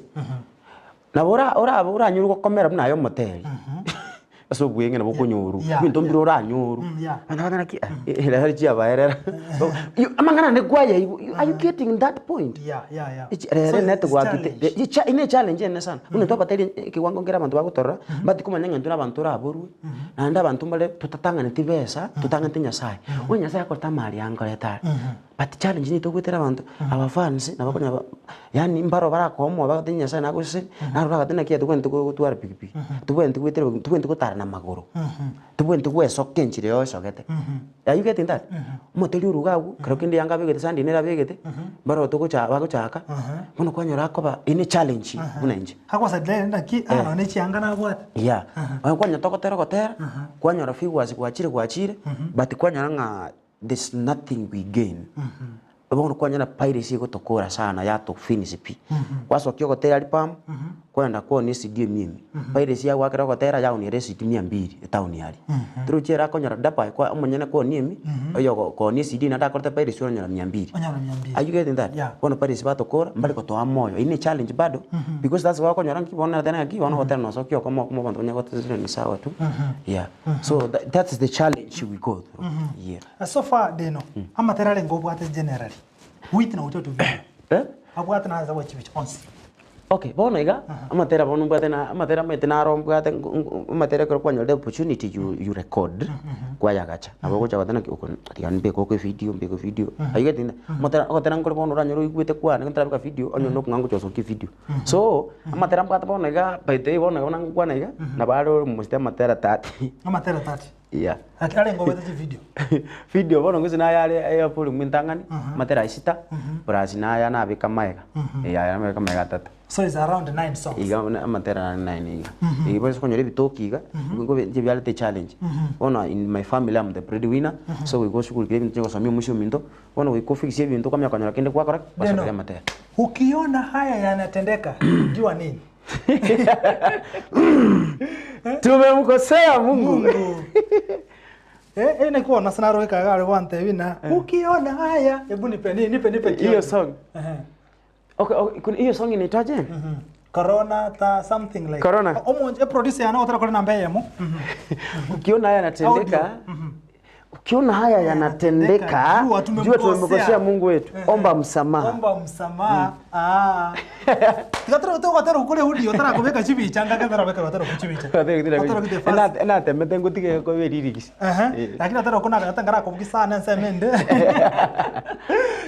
Na ora ora oranyuru gokomera buna aye omoteri. Ase obweng'e nabo okonyoru. Yeah, Ebinto mbire yeah. oranyoru. Yeah. Abana bagana ki era chiabaerera. You- Amang'ana ande kwaya igo. You- Are you getting that point? Yeah, yeah, yeah. Echi- Rere So it's network challenge. ite- i- ine challenge ene sana. Buna twabateria ekewango nkere abanto bagotorora, mbati komanya ng'a intwe na abanto oraborwe, naende abanto mbare totatang'aneti besa, totang'anete Nyasaye. Onye Nyasaye akorete amari aya nkoreta are. But challenge nigo togoetera abanto, our fans nabo okonyora ba yaani mbaro barakomoa bagotebia Nyasaye nagoseseni, naro oragoteba naki aye tobwenerete gotwara pikipiki, tobwenerete goetera obogima, tobwenerete gotara na amagoro, tobwenerete gwesoka enchera eye oesogete. Are you getting that? Omoteri orwa iga abwo, kero kende yanga abegete sunday nere abegete, mbaro togocha bagochaka, bono kwanyora akoba ere ne challenge buna inche. Agosaidire naki ah, nonye chianga nabwate. Yeah, onye kwanyora togotera ogotera, kwanyora figures gwachire gwachire, but kwanyora ng'a there's nothing we gain. Bono kwanyora piracy egotokora sana yatofinish pi. Gwasokia ogotera album, kwenda kwonia ecd emia ime, piracy yagoakera ogotera yaonia ere ecd mia mbiri etown aria. Torochi ere akonyora daba kwa omonyene kwonia emi, oyo koonia ecd naende akorete piracy oranyora mia mbiri. Onyora mia mbiri. Are you getting that? Yeah. Bono piracy batokora, mbare gotoa moyo, eywo ne challenge bado, because that's why okonyora nki bono nateba ng'aki, bono ogotera nosokia okomo okomo abanto banyare goteba ni sawa tu, yeah. So that is the challenge we go through, yeah. So far Deno, amatera arenge obwate generally, wit na gocha otobirie. Eh? Abwate nase gwa chibicha onsi. Okay, bono iga, amatera bono mbwate na amatera amaete naro mbwate nko- nko- amatera ekero kwanyorire opportunity you, you record, kwayagacha. Nabo ogocha goteba naki oko tiga mbeke oko evideo mbeke evideo, are you getting that? Omotera ogotera nkore bono oranyore oigwete kwane ntarabeka video, onye nokong'a ngocha gosokia evideo. So, amatera mbwate bono iga, by the way bono iga buna ngokwana iga, nabo are almost amatera thirty. Amatera 30. Yeah. Lakini arenge obwate chivideo. Video bono gose naye are eye volume entang'ani, amatera aye sita, plus naya nabeka magega, eh aya nabeka magega atato. So it's around 9 songs. Iga buna amatera nare nine iga. Iga bono konyora ebitoki iga, nkobe inche biarete echallenge. Bono in my family I'm the breadwinner, so goika oshughulikie ebinto chigosomia omoisia ominto, bono goika ofikisie ebinto okamanya konyora kende gwakora ki? Deno, Gwasokeria amatera. ukiona haya yanatendeka, jua nini? Tumemkosea Mungu. Mungu. Eh, eh, nikuona sana roho kagare gwantebia na ukiona haya hebu nipe ni- nipe nipe Hiyo kionjo. song. Ehe. Okay, okay, kuna hiyo song inaitwaje? Corona ta something like. Corona. Omonje producer yana otara kore namba eyemo. Ukiona haya yanatendeka, Audio. Ukiona haya yanatendeka, Jua jua tumemkosea. tumemkosea Mungu wetu, omba msamaha. Omba msamaha. Ah. Tigatero togatero kure hudio tarakobeka chibicha ngaka tarabeka gatero kuchibicha. Gatero kite fast. Enatemete ngutige koberirigisi. Ehe. Lakini atero kuna gata ngara kubugi sana nsemende.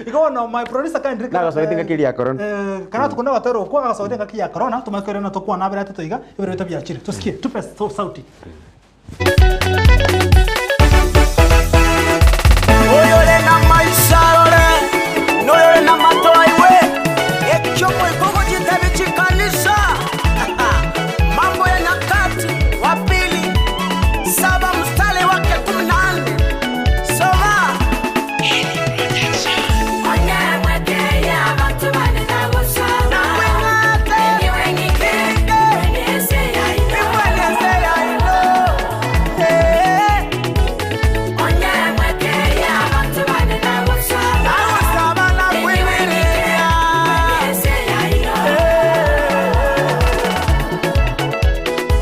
Iko no my producer kindly Nagasoete ngaki ya corona. Eh, kana tukuna gatero kwa gasoete ngaki ya corona tumakore na tukwa nabere tutoiga ibere biachire. Tusikie tupe sauti. Oyore na maisha rore noyore na matoa iwe ekyo mwikogo kitabi chikanisa Mambo ya Nyakati wa pili 7 mstari wake 14 soma.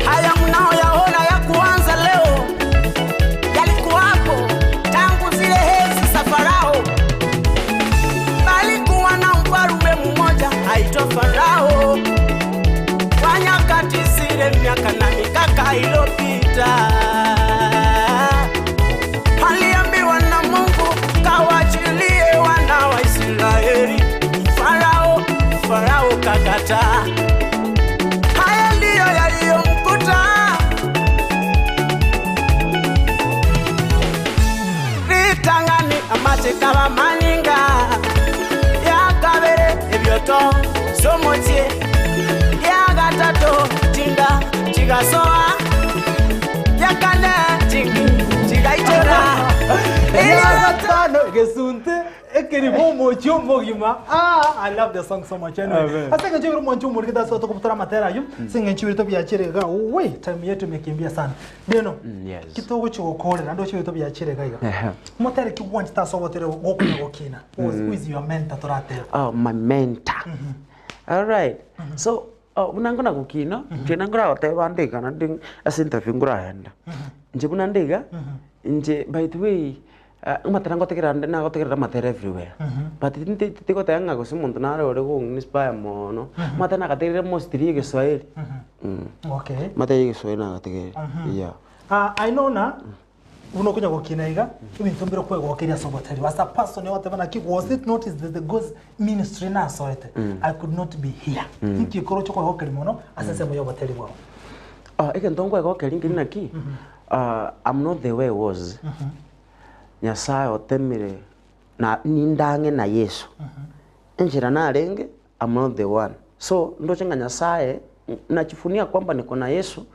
Haya mnaoyaona ya kuanza leo yalikuwapo tangu zile enzi za Farao. Palikuwa na mfalume mmoja aitwa Farao, kwa nyakati zile miaka na mikaka iliyopita. Aliambiwa na Mungu, kawachilie wana wa Israeli. Farao, Farao kakataa. Haya ndiyo yaliyomkuta. Ritang'ani amateka bamaninga yakabere ebyoto somotie yagatato tinda tigasoa yakane tingi tigaitora. Tano gesunte ekeri momochi omogima. Ah, I love the song so much anyway. Amen. Ase ngencho biro mwancho umurike daso tokubutora matera ayo. Singencho biro byachire ga. We time yetu imekimbia sana. Deno. Yes. Kitogo chogokorera ndo chibito byachire ga iga. Ehe. Motere ki want tasobotere gokunya gokina. Who is your mentor toratera? Oh, my mentor. All right. So, buna ngona gukina, nje nangora oteba ndiga na nding ase interview ngura enda. Nje buna ndiga, nje by the way, matera ngotegerera nde nagotegerera matera everywhere. But tigotega ng'a gose omonto nare ore go inspire mono. Matera nagategerera mostly Egeswahili. Okay. Matera Egeswahili nagategerera. Yeah. Ah, I know na unokunya gukina iga ibintu mbiro kwegokeria soboteri was a person yote bana ki was it noticed that the God's ministry na soete I could not be here nkikoro cyo kwegokeri mono asese mo yoboteri bwao. Egento nkwegokeri nkeri naki, I'm not the way I was. Nyasaye otemire na nindang'e na Yesu. Enchera narenge, I'm not the one. So ndoche ng'a Nyasaye nachifunia kwamba niko na Yesu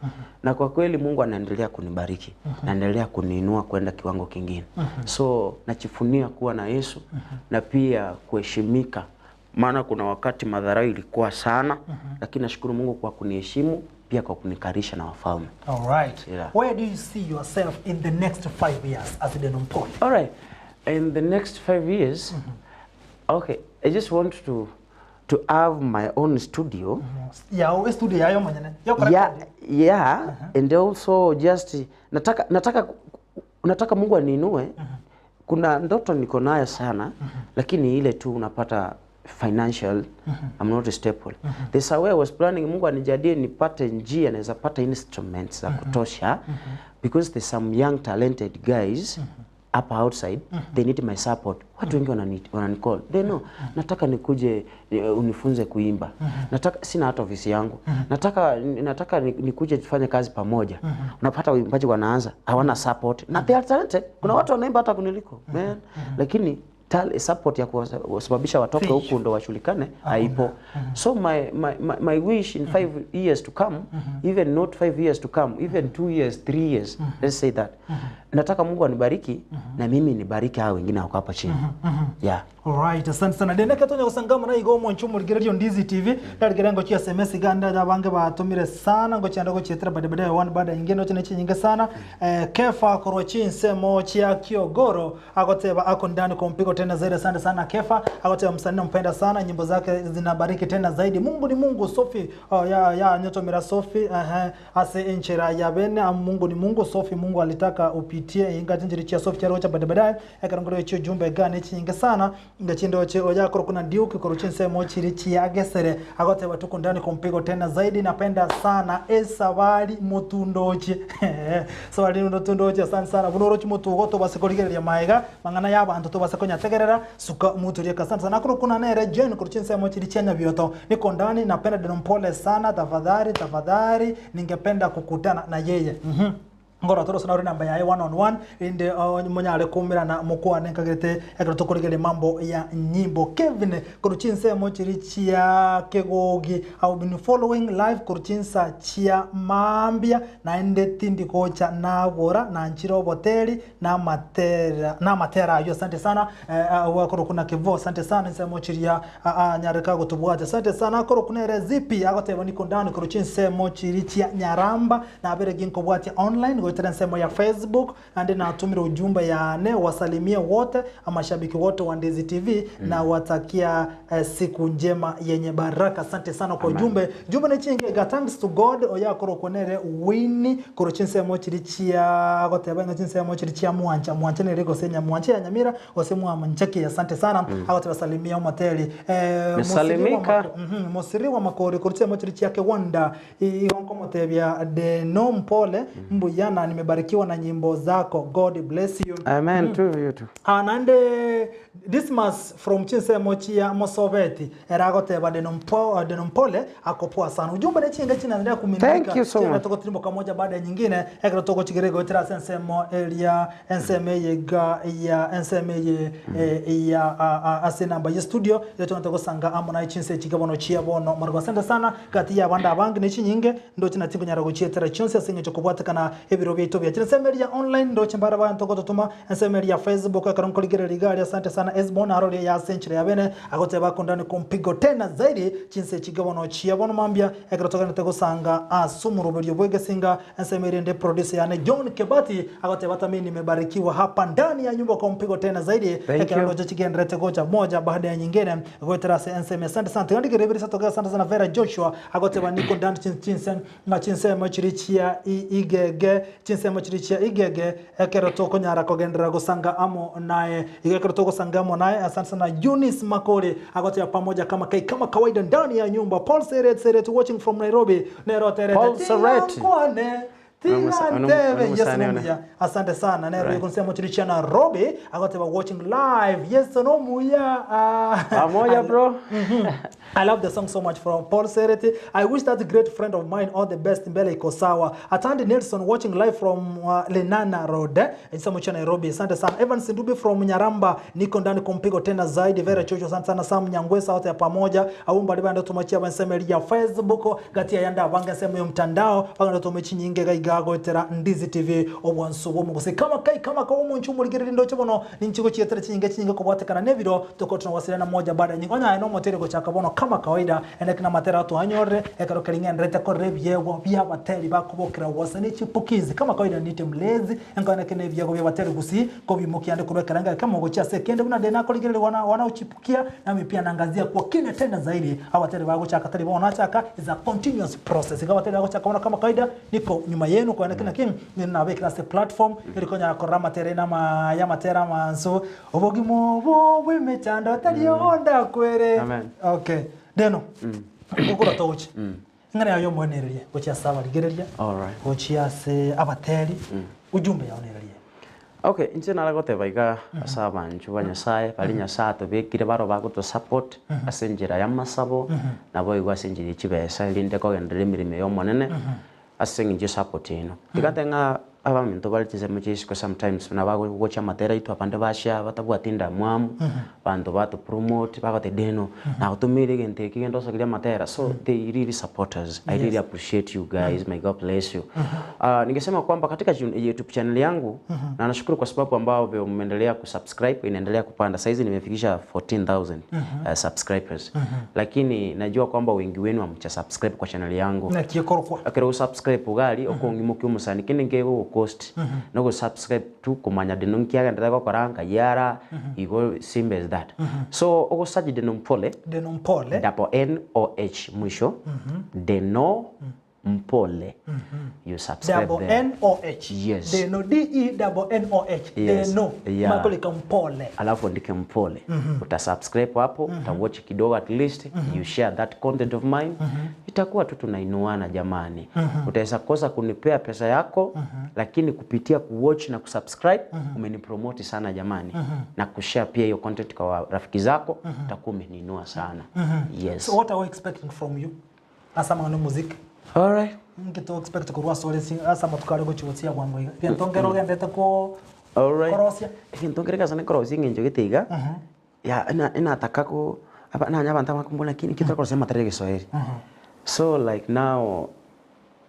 na kwa kweli Mungu anaendelea kunibariki, naendelea kuniinua kwenda kiwango kingine. So nachifunia kuwa na Yesu na pia kuheshimika, maana kuna wakati madharau ilikuwa sana, lakini nashukuru Mungu kwa kuniheshimu pia kwa kunikarisha na wafalme. All right. Yeah. Where do you see yourself in the next 5 years as Deno Mpole? All right. In the next 5 years, okay, I just want to have my own studio. Ya studio yayo mwenyene. Yo. Yeah, and also just nataka Mungu aniinue. Kuna ndoto niko nayo sana, lakini ile tu unapata financial, I'm not stable. There's a way I was planning Mungu anijalie nipate njia naweza pata instruments za kutosha because there's some young talented guys up outside, they need my support. Watu wengi wananicall, they know nataka nikuje unifunze kuimba, nataka, sina hata ofisi yangu, nataka nikuje tufanye kazi pamoja. Unapata waimbaji wanaanza hawana support na they are talented. Kuna watu wanaimba hata kuniliko, man, lakini support ya kuwasababisha watoke huku ndo washulikane haipo. So my wish in 5 years to come, even not 5 years to come, even 2 years, 3 years, let's say that, nataka Mungu anibariki na mimi nibariki hao wengine wako hapa chini. Yeah. Alright, asante sana. Dene katonya gusangama na igo mwanchu murigererio Ndizi TV. Ndarigera ngo chia SMS ganda abange batumire sana ngo chianda go chietera bade bade one bada ingene no chine nyinge sana. Kefa korwa chinsemo chia Kiogoro agoteba ako ndani kwa mpigo tena. tena zaidi. Asante sana Kefa. Agoteba msanii nampenda sana, nyimbo zake zinabariki tena zaidi. Mungu ni Mungu. Sophie oh, ya ya nyotomera Sophie ase enchera ya bene Mungu ni Mungu. Sophie Mungu alitaka upitie inga chinjiri chia Sophie charocha baadaye baadaye ekarongoro echo jumbe gane chinyinge sana ngachindoche oyakoro kuna Duke koro chinsemo chiri chiagesere agoteba tuko ndani kwa mpigo tena zaidi. Napenda sana esabari mutundoche sabari mutundoche asante sana bunoro chimutugo tobase korigereria maega mang'ana ya bantu tobase konyategerera suka muturie asante sana koro kuna nere Jane koro chinsemo chiri chia bioto niko ndani napenda Deno Mpole sana tafadhali tafadhali ningependa kukutana na yeye. Ngoro toro sana namba yaye one on one inde munyare kumirana mukwane nkagete ekero tukorigeria mambo ya nyimbo. Kevin koro chinsemo chiri chia kegogi I've been following live koro chinsa chia mambia naende tindi kocha nagora na nchiro boteri na matera na matera ayo. Asante sana wakoro kuna kevo asante sana nsemo chiria nyareka gotubwate asante sana koro kuna zipi agoteba niko ndani koro chinsemo chiri chia nyaramba na bere ginko bwate online goitera nsemo ya Facebook ande natumira ujumbe yane wasalimie wote mashabiki wote wa Ndizi TV na watakia siku njema yenye baraka. Asante sana kwa ujumbe. Jumbe ne chinge ga thanks to God oya koro konere wini koro chinsemo chiri chia agoteba nga chinsemo chiri chia mwancha mwancha nere gose mwancha ya Nyamira gose mwanchaki. Asante sana agoteba salimia umateli Mesalimika. Mosiri wa makori koro chinsemo chiri chia Kewanda igonko motebia de no mpole mbuyana nimebarikiwa na nyimbo zako. God bless you. Amen to you too. Nande Dismas from chinsemo chia Mosobeti eragoteba deno mpole akopoa sana. Ujumbe ne chinga chinaendelea kumiminika. Thank you so much. Tuko tirimbo moja baada ya nyingine ekero toko chigirego itira sensemo elia enseme yega ya enseme ye ya ase namba ya studio yetu natoko sanga amo na chinse chigabono chia bono margo. Asante sana kati ya banda abangi ne chinyinge ndo china tingo nyara gochietera chonse asinge chokobwatekana ebiro byetu bya chinseme ya online ndo chimbara bantu gotutuma enseme ya Facebook ekero nkoligere ligari. Asante sana Esbon arori ya century ya bene agoteba kondani kumpigo tena zaidi chinse chigabono chia bono mambia ekero tokana tegosanga asumuruberio bwegesinga enseme ende producer yane John Kebati agoteba hata mimi nimebarikiwa hapa ndani ya nyumba kwa mpigo tena zaidi ekero ndo chigendrete gocha moja baada ya nyingine goetera se enseme. Asante sana tugandike rebiri satoka. Asante sana Vera Joshua agoteba niko ndani chinse na chinsemo chirichia igege chinsemo chirichia igege ekero tokonyara kogendera gosanga amo naye igekero tokosanga amo naye. Asante sana Eunice Makori agotea pamoja kama kai kama kawaida ndani ya nyumba. Paul Seret Seret watching from Nairobi Nero Terete Paul Seret. Tigantebe yes muya. Asante sana Nero right. Yuko chirichia Nairobi agoteba watching live yes no muya Pamoja bro. I love the song so much from Paul Sereti. I wish that great friend of mine all the best mbele iko sawa. Atandi Nelson watching live from Lenana Road. Insamo cha Nairobi. Asante sana. Evan Sindubi from Nyaramba niko ndani kumpigo tena zaidi. Vera Chocho asante sana. Sam Nyangwesa wote ya pamoja. Aumba liba ndo tumachia banseme ya Facebook gatia yanda bange sema yo mtandao banga tumechi nyinge gaigago etera Ndizi TV obwansu bwo kama kai kama kwa umuntu muligirira ndo chobono ninchigo chietera chinyinge chinyinge kobwatekana nebiro tuko tunawasiliana moja baada ya nyingine. Onya no motere gochaka bono kama kawaida ene kina matera tu anyore ekero kering'enderete korera ebiegwa bia abateri bakobokera wasani chipukizi kama kawaida nite mlezi enkone kene ebiegwa bia abateri gusi kobimukia ande kureka kama gochia sekende buna dena korigerere wana wanaochipukia nami pia naangazia kwa kina tena zaidi abateri bagochaka tari bona chaka is a continuous process ingawa bateri bagochaka bona kama kawaida niko nyuma yenu kwa kina king nina se platform ilikonya korama terena ma ya matera manso obogimo bo bwemechando tari onda kwere. Amen. Okay deno ukura tochi ngana yayo mwenererie gochia sawa rigereria. All right. Gochia se abateri ujumbe yaonererie. Okay, inche naragoteba iga ase abanchu ba Nyasaye bari Nyasaye atobekire baro bagoto support ase enchera ya masabo nabo igo ase enchera chibesa erinde kogenderera emirimo ya omonene ase eng'encho support eno tigate ng'a abaminto bari chinsemo chisiko sometimes nabagocha amatera itu abande basha batabwati ndamwamu bantu batu promote bagote deno nagotumire egento eki genda osokeria amatera so they really support us. I really appreciate you guys. May God bless you. Ningesema kwamba katika YouTube channel yangu na nashukuru kwa sababu ambao mmeendelea kusubscribe inaendelea kupanda. Saizi nimefikisha 14,000 subscribers. Lakini najua kwamba wengi wenu hamja subscribe kwa channel yangu. Na kikorokwa Akero subscribe ugali okongimoki omusani kende nkego kegokost no gosubscribe tu komanya Deno nki agenderete gokora nkai ara igo simple as that. So ogosearch Deno Mpole, Deno Mpole. Double N O H mwisho, Deno Mpole, you subscribe Double there. N O H. Yes. Deno D E double N O H. Yes. Deno. Yeah. Makolika Mpole. Alafu andike Mpole. Utasubscribe hapo, utawatch kidogo at least, you share that content of mine. Itakuwa tu tunainuana jamani. Utaweza kosa kunipea pesa yako, lakini kupitia kuwatch na kusubscribe umenipromote sana jamani. Na kushare pia hiyo content kwa rafiki zako, utakuwa umeniinua sana. Yes. So what are we expecting from you? Asa mangano music. All right. Nkito expect kurwa sore si asa matukare gochigotia bwango iga. Gento ngero gendete ko All right. korosia. Egento nkere gasa nekorosia eng'encho gete iga, ya ena enataka ko aba nanye abanto abakombora lakini ki tokorosia amatera ya egeswahili. So like now,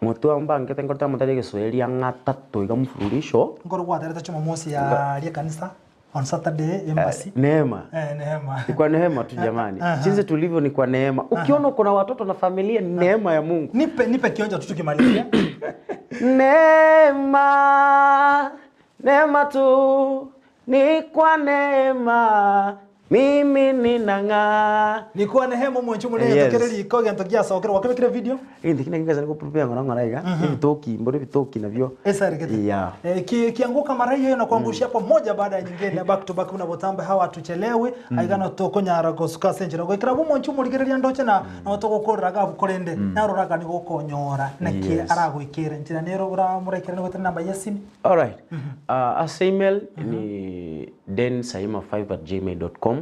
motwe mbangete nkorete amatera ya egeswahili ang'a atato iga mfururisho. Nkoro gwaterete Jumamosi ya ria kanisa on Saturday embassy. Neema. Eh, neema. Ni kwa neema tu jamani. Jinsi tulivyo ni kwa neema. Ukiona uko na watoto na familia ni neema ya Mungu. Nipe nipe kionjo tu tukimalizia. Neema, neema tu, ni kwa neema, mimi ninang'aa. Nikuwa nehema mwenchu munene Yes. tokereri iko gento giasokera wakibikire video. Egento kina gikasa nikoprepare ng'ora ng'ora iga, ebitoki, mboro ebitoki nabio. Esaregete. Yeah. Eh, ki, kianguka mara hiyo na kuangushia hapo moja baada ya nyingine back to back unavotamba hawa tuchelewe mm. aigana tokonyara gosuka senjera gwikira bumo nchu murigereria ndoche na na togokorera gabu korende naroraga ni gokonyora na ki Yes. aragwikira njira nero uramurekera ni gwetera namba ya simu All right. As email ni dennisayuma5 at gmail.com.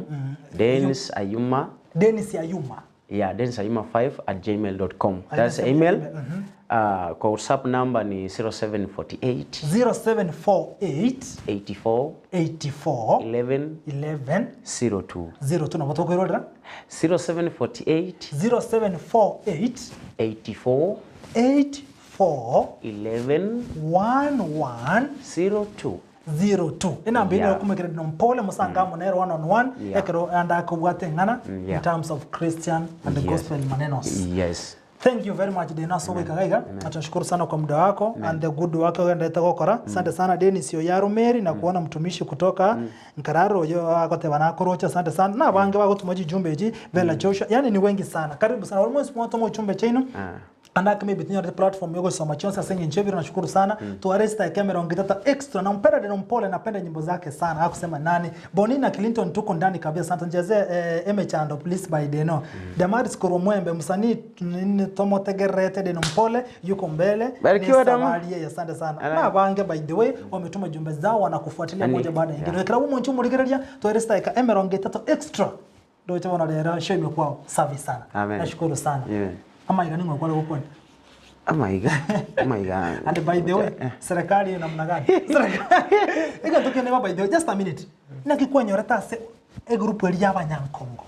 Dennis Ayuma, Dennis Ayuma yeah, dennisayuma5 at gmail.com. Ah, That's yes, email. email, Kwa WhatsApp number ni 0748 0748 84 84 11 11 02. 02 na botokwirorera 0748 0748 84 84 11 11 02. 02 enamba ine Yeah. yokumekera dino mpole musanga munero one on one Yeah. ekero andakobwate eng'ana in Yeah. terms of christian and the Yes. gospel manenos Yes. thank you very much Dena sowikagaiga tunashukuru sana kwa muda wako and the good work ogenderete gokora asante sana Dennis Oyaro Mary na kuona mtumishi kutoka Nkararo oyo agoteba nakorocha asante sana na bange bagotuma chijumbe echi Bella Joshua yani ni wengi sana karibu sana almost mwatoma uchumbe chaino andake maybe tinyore platform yogo soma chonse asenge nchebiro nashukuru sana mm. tuaresta Cameron Gitata extra na mpenda Deno Mpole napenda nyimbo zake sana hakusema nani Bonina Clinton tuko ndani kabisa asante njeze eh, Eme Chando please by Deno mm. Damaris Koro Mwembe msanii nini tomotegerete Deno Mpole yuko mbele Barikiwa, Ni Dama. Samaria, yes, asante sana na bange by the way wametuma jumbe zao wanakufuatilia Ani- moja baada ya nyingine yeah. yeah. Kila mtu murigereria tuaresta Cameron Gitata extra ndio chabona lero show imekuwa safi sana Amen. nashukuru sana Amen. ama ikaningo kwa gukoni Amaiga. Amaiga. and by the way serikali namna gani serikali ikatukeneba by the way just a minute nakikwenyoreta ase egroup eri y'abanyankongo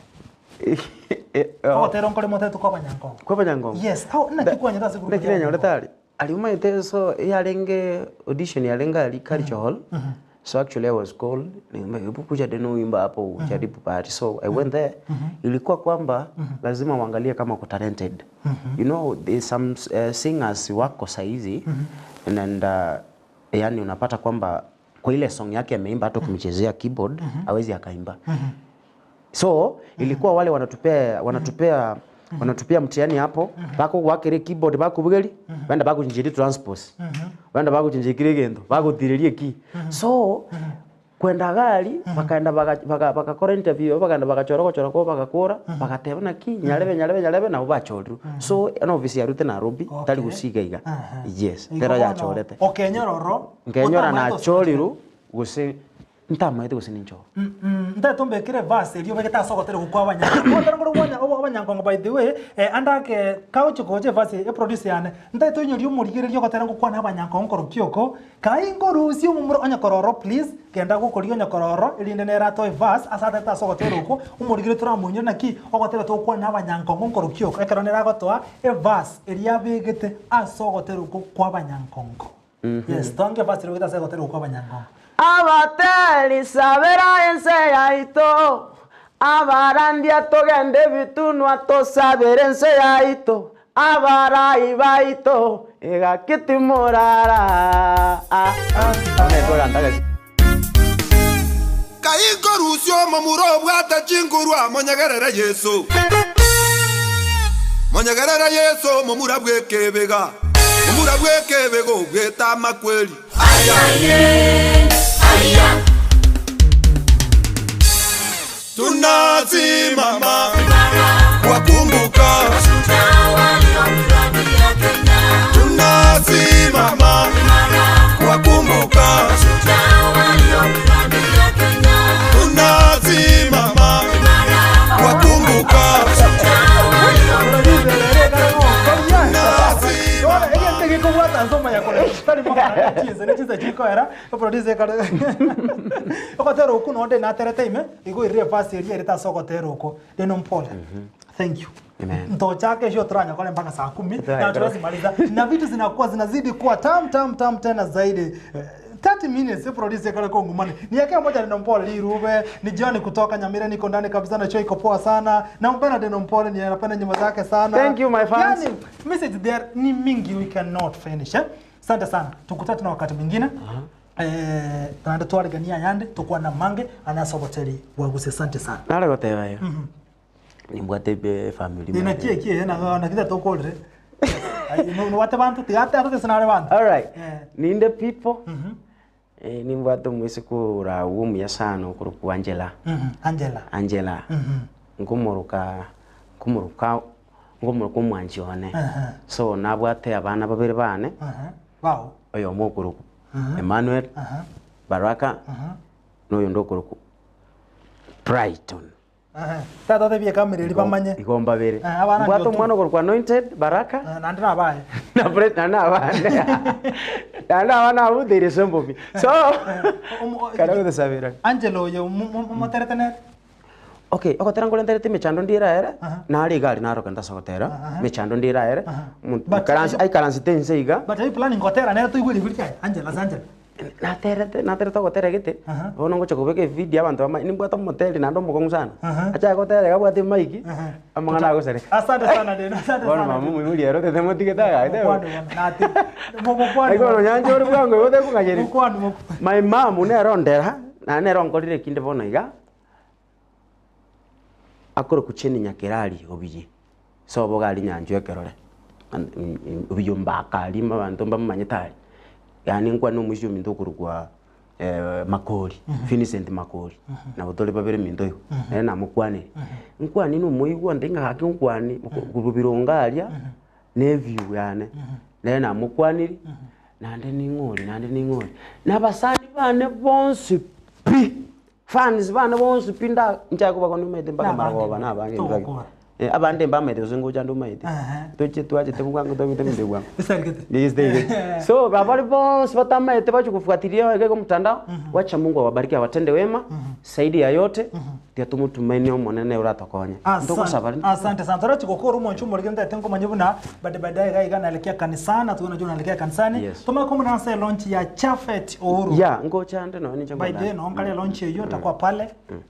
ogotera nkore motetu kwa abanyankongo Kwa Banyangongo. yes au nakikwenyora ase group Nakirenyorete ari ari so yarenge audition yarenge ari culture hall. So actually I was called nikamwambia hebu kuja deno uimba hapo ujaribu bahati. So I went there. Ilikuwa kwamba lazima uangalie kama uko talented. You know there's some singers wako saizi and yani unapata kwamba kwa ile song yake ameimba hata ukimchezea keyboard hawezi akaimba. So ilikuwa wale wanatupea wanatupea wanatupea mtihani hapo bako wakere keyboard bakubugeri benda bakuchinjiri transpose benda bakuchinjikire gento bakutiririe ki so kwenda gari bakaenda bakakora interview bakaenda bakachora gochora ko bagakora bagateba naki nyarebe nyarebe nyarebe nabo bachorirwe so ana office yarute Nairobi Okay. tari gusiga iga Aha. yes tero yachorete okenyororo nkenyora nachoriru gose ntamaete gose ninchoro ntetumbikire verse erio begete ase ogotera gokwa abanyankongo otera ngoro bwanya abanyankongo by the way eh, andake kauchi goche verse e produce yane ntetoinyoria omorigereria ogotera ngokwana abanyankongo nkoro kioko kai ngorusia omomura onyekororo please genda gokoria onyekororo erinde nere atoe verse ase atete ase ogotera okwo omorigere toramoinyore naki ogotera togokwana abanyankongo nkoro kioko ekero nere agotoa e verse eria abegete ase ogotera okwo kwa abanyankongo yes tonge verse eria obegete ase ogotera okwo kwa abanyankongo Abateli sabera ense yaito abarandia togende bitunwa tosabere ense yaito Abarai baito egaki timorara. Kai nkorusia omomura obwate chinguru amonyegerere Yeso. Monyegerere Yeso omomura bw'ekebega, momura bw'ekebega obwete amakweri. Tunasimama kuwakumbuka, tunasimama kuwakumbuka, tunasimama kuwakumbuka. Egento gekobwata nse omanya kore tari mang'ana ne chinse ne chinse chikoera oproducer ekare ogotera okwo nonde naterete ime igo erire efasi eria erete ase ogotera okwo Deno mpole thank you Amen. ntochaka esho toranya kore mpaka saa kumi na hatuwezi maliza na vitu zinakuwa zinazidi kuwa tam tam tam tena zaidi Eh, 30 minutes producer kale kongu mane ni yake moja Deno Mpole Lirube ni John kutoka Nyamira niko ndani kabisa na show iko poa sana na mpenda Deno Mpole ni anapenda nyimbo zake sana Thank you, my fans. Yani, message there ni mingi we cannot finish eh? Asante sana tukutane tena wakati mwingine eh tunaenda twarigania yande tukwa na mange anasoboteli waguse asante sana Nare goteba yo. Nimbwate be family. Nina kie kie na na kita tokolre. No no wate bantu tigate ate sinare bantu. All right. Eh. Ninde people. Eh nimbwate mwisi kura umuya sana okuruku Angela. Angela. Angela. Nkumuruka nkumuruka nkumuruka omwanchi one. Aha. So nabwate abana babere bane Aha. Wow. oyo omokuruku Emmanuel Aha. Baraka Aha. noyo ndokuruku Brighton. Aha. Tata tebie kamera eri bamanye. Igo mbabere. Eh, abana Mbwate ndio tu. omwana okorokwa Anointed Baraka. Eh, Nandi nabaye. na pre na na abana na na abana abutere sembobi so kara gudusabira Angela oyo muterete net. okay ogotera ngorenterete emechando ndiraere Aha. nare igari naroka ndasogotera Aha. mechando ndiraere Aha. But- aikaransi tense iga But are you planning gotera nere toigwe riguri kiaye? Angela Angela. naterete naterete ogotera gete Aha. bono ngocha kobeka evideo abanto bamanye nimbwate omoteri naende omokong'u sana Aha. achake gotera iga abwate emaiki Aha. amang'ana agosareka Asante sana Deno. Asante bono sana. mama omoibori ero tete motigete agaete Mukwano bwana. Nati. Mukwano. Aigoro nyancha ore bwango igo tekong'anyeri Mukwano mukwano. My mom nero ndera na nero nkorire kinde bono iga akore kucheni nyakirari obiye so bogari nyanju ekerore obiye mbakari mabanto mbamanyete ari yani nkwane omoisio ominto okorokwa Makori Vincent Makori nabo tore babere minto igo nere namokwanire nkwane na omoigwa nte ng'a gaki nkwani korwa birongo aria na eview yane nere namokwanire naende ning'ore naende ning'ore na abasani bane bonsi pi fans bane bonsi pi nda nchake kobakwania omanyete mpaka Nabange marogoba na abange togokora. Abande mbamaete gose ngocha nde omanyete Aha. toche twachete bwango twabete ebinto bwango Isarigete. Yes, they get. So babari bonse batamaete bache kufuatilia weke kwa mtandao wacha Mungu awabariki awatende wema zaidi ya yote tia tumutumaini omonene uratokonya Asante, asante sana. Tarachi gukora omonchu omorige ntete nkomanya buna bade baadaye iga iga naelekea kanisana tuona juu naelekea kanisani. Yes. Tumako mnansa launch ya Chafet Uhuru. ya ngocha nde no ninche By the way, no nkale launch hiyo atakuwa pale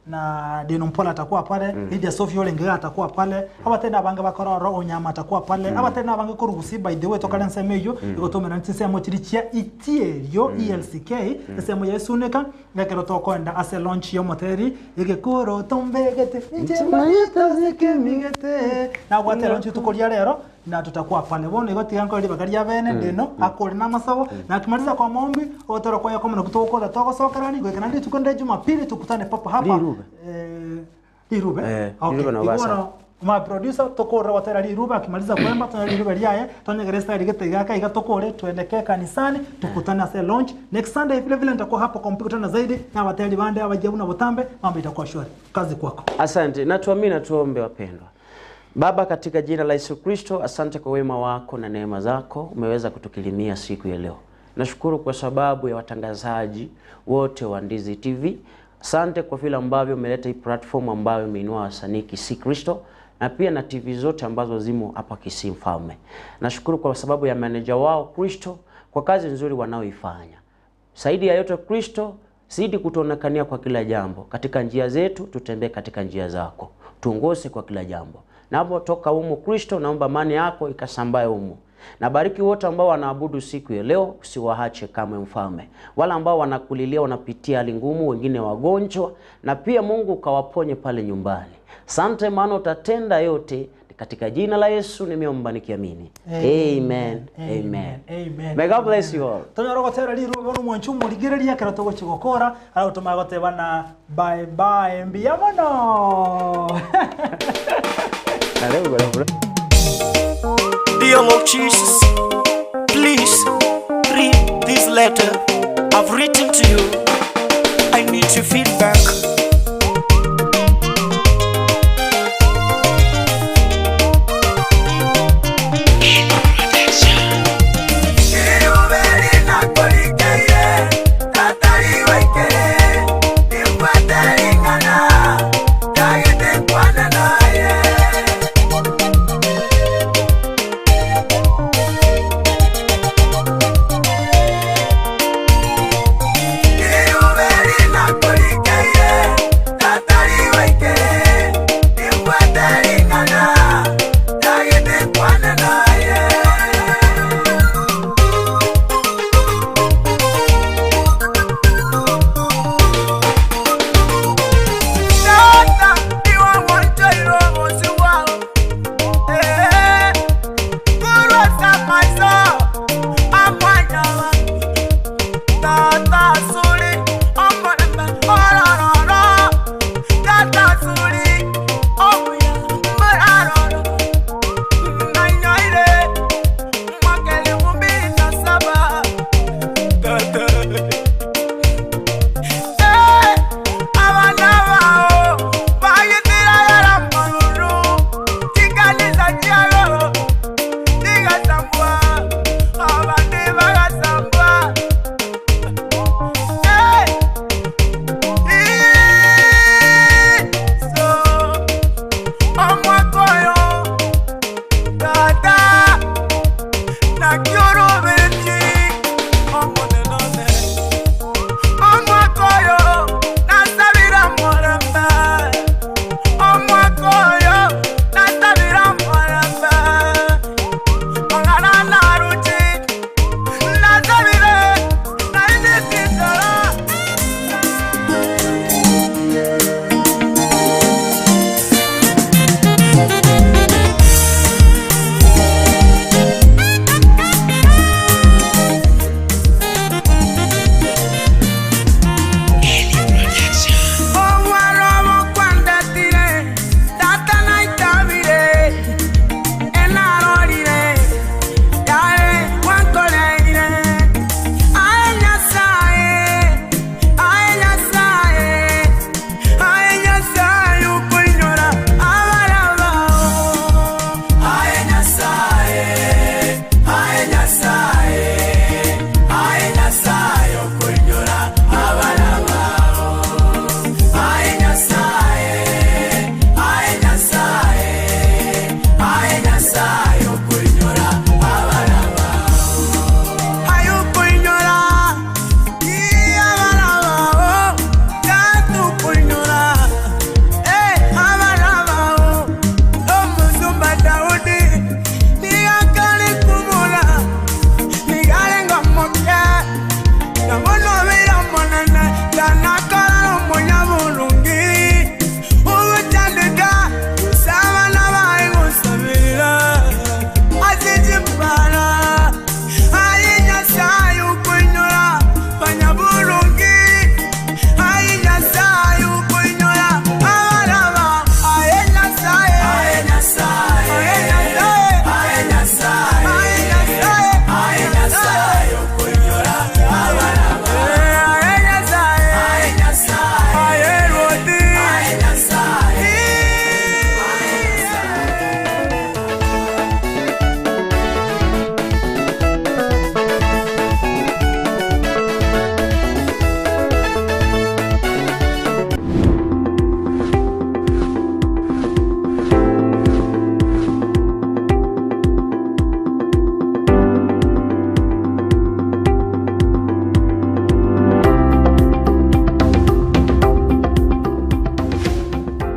na Deno Mpola atakuwa pale, Lydia Sophie Olengega atakuwa pale, abatene abange bakororo Onyama atakuwa pale, abatene abange korugusi by the way tokale nsemo eyo igotomera nsemo chiri chia itierio ELCK ensemo ya Esuneka ngekero tokoenda ase launch ya omoteri egekoro tombegete inchemayetazekemigete na gwate launch tukoria rero na tutakuwa pale bono igo tiga nkore ribaga ria bene ndino akore na masabo na akimaliza kwa maombi otero kwa yakoma kutokoza togosokerani gwekana ndi tukonde Jumapili tukutane papa hapa Lirube. eh Lirube Eh, okay Lirube na Obasa. Igono, ma producer tokore watera Lirube akimaliza kuemba tuna Lirube liaye tonyegere style gete gaka iga tokore tuelekee kanisani tukutane ase launch next Sunday vile vile nitakuwa hapo kwa mpigo tena zaidi na wateli bande abajabu na botambe mambo itakuwa shwari kazi kwako Asante, na tuamini na tuombe wapendwa. Baba, katika jina la Yesu Kristo, asante kwa wema wako na neema zako, umeweza kutukirimia siku ya leo. Nashukuru kwa sababu ya watangazaji wote wa Ndizi TV. Asante kwa vile ambavyo umeleta hii platform ambayo imeinua wasanii Kisii Kristo na pia na TV zote ambazo zimo hapa Kisii Mfalme. Nashukuru kwa sababu ya maneja wao Kristo kwa kazi nzuri wanaoifanya. Zaidi ya yote Kristo, zidi kutuonekania kwa kila jambo. Katika njia zetu tutembee katika njia zako, tuongoze kwa kila jambo. Napotoka humu Kristo, naomba amani yako ikasambae humu. Na bariki wote ambao wanaabudu siku ya leo, usiwaache kamwe Mfalme. Wale ambao wanakulilia wanapitia hali ngumu, wengine wagonjwa, na pia Mungu ukawaponye pale nyumbani. Sante, maana utatenda yote. Katika jina la Yesu nimeomba nikiamini. Amen. Amen. Amen. May God bless you all. Tonyora gotera riruga bono omwancho omorigereria ekero togochia gokora, ara gotomanya goteba na bye bye mbuya mono. Dear Lord Jesus, please read this letter I've written to you.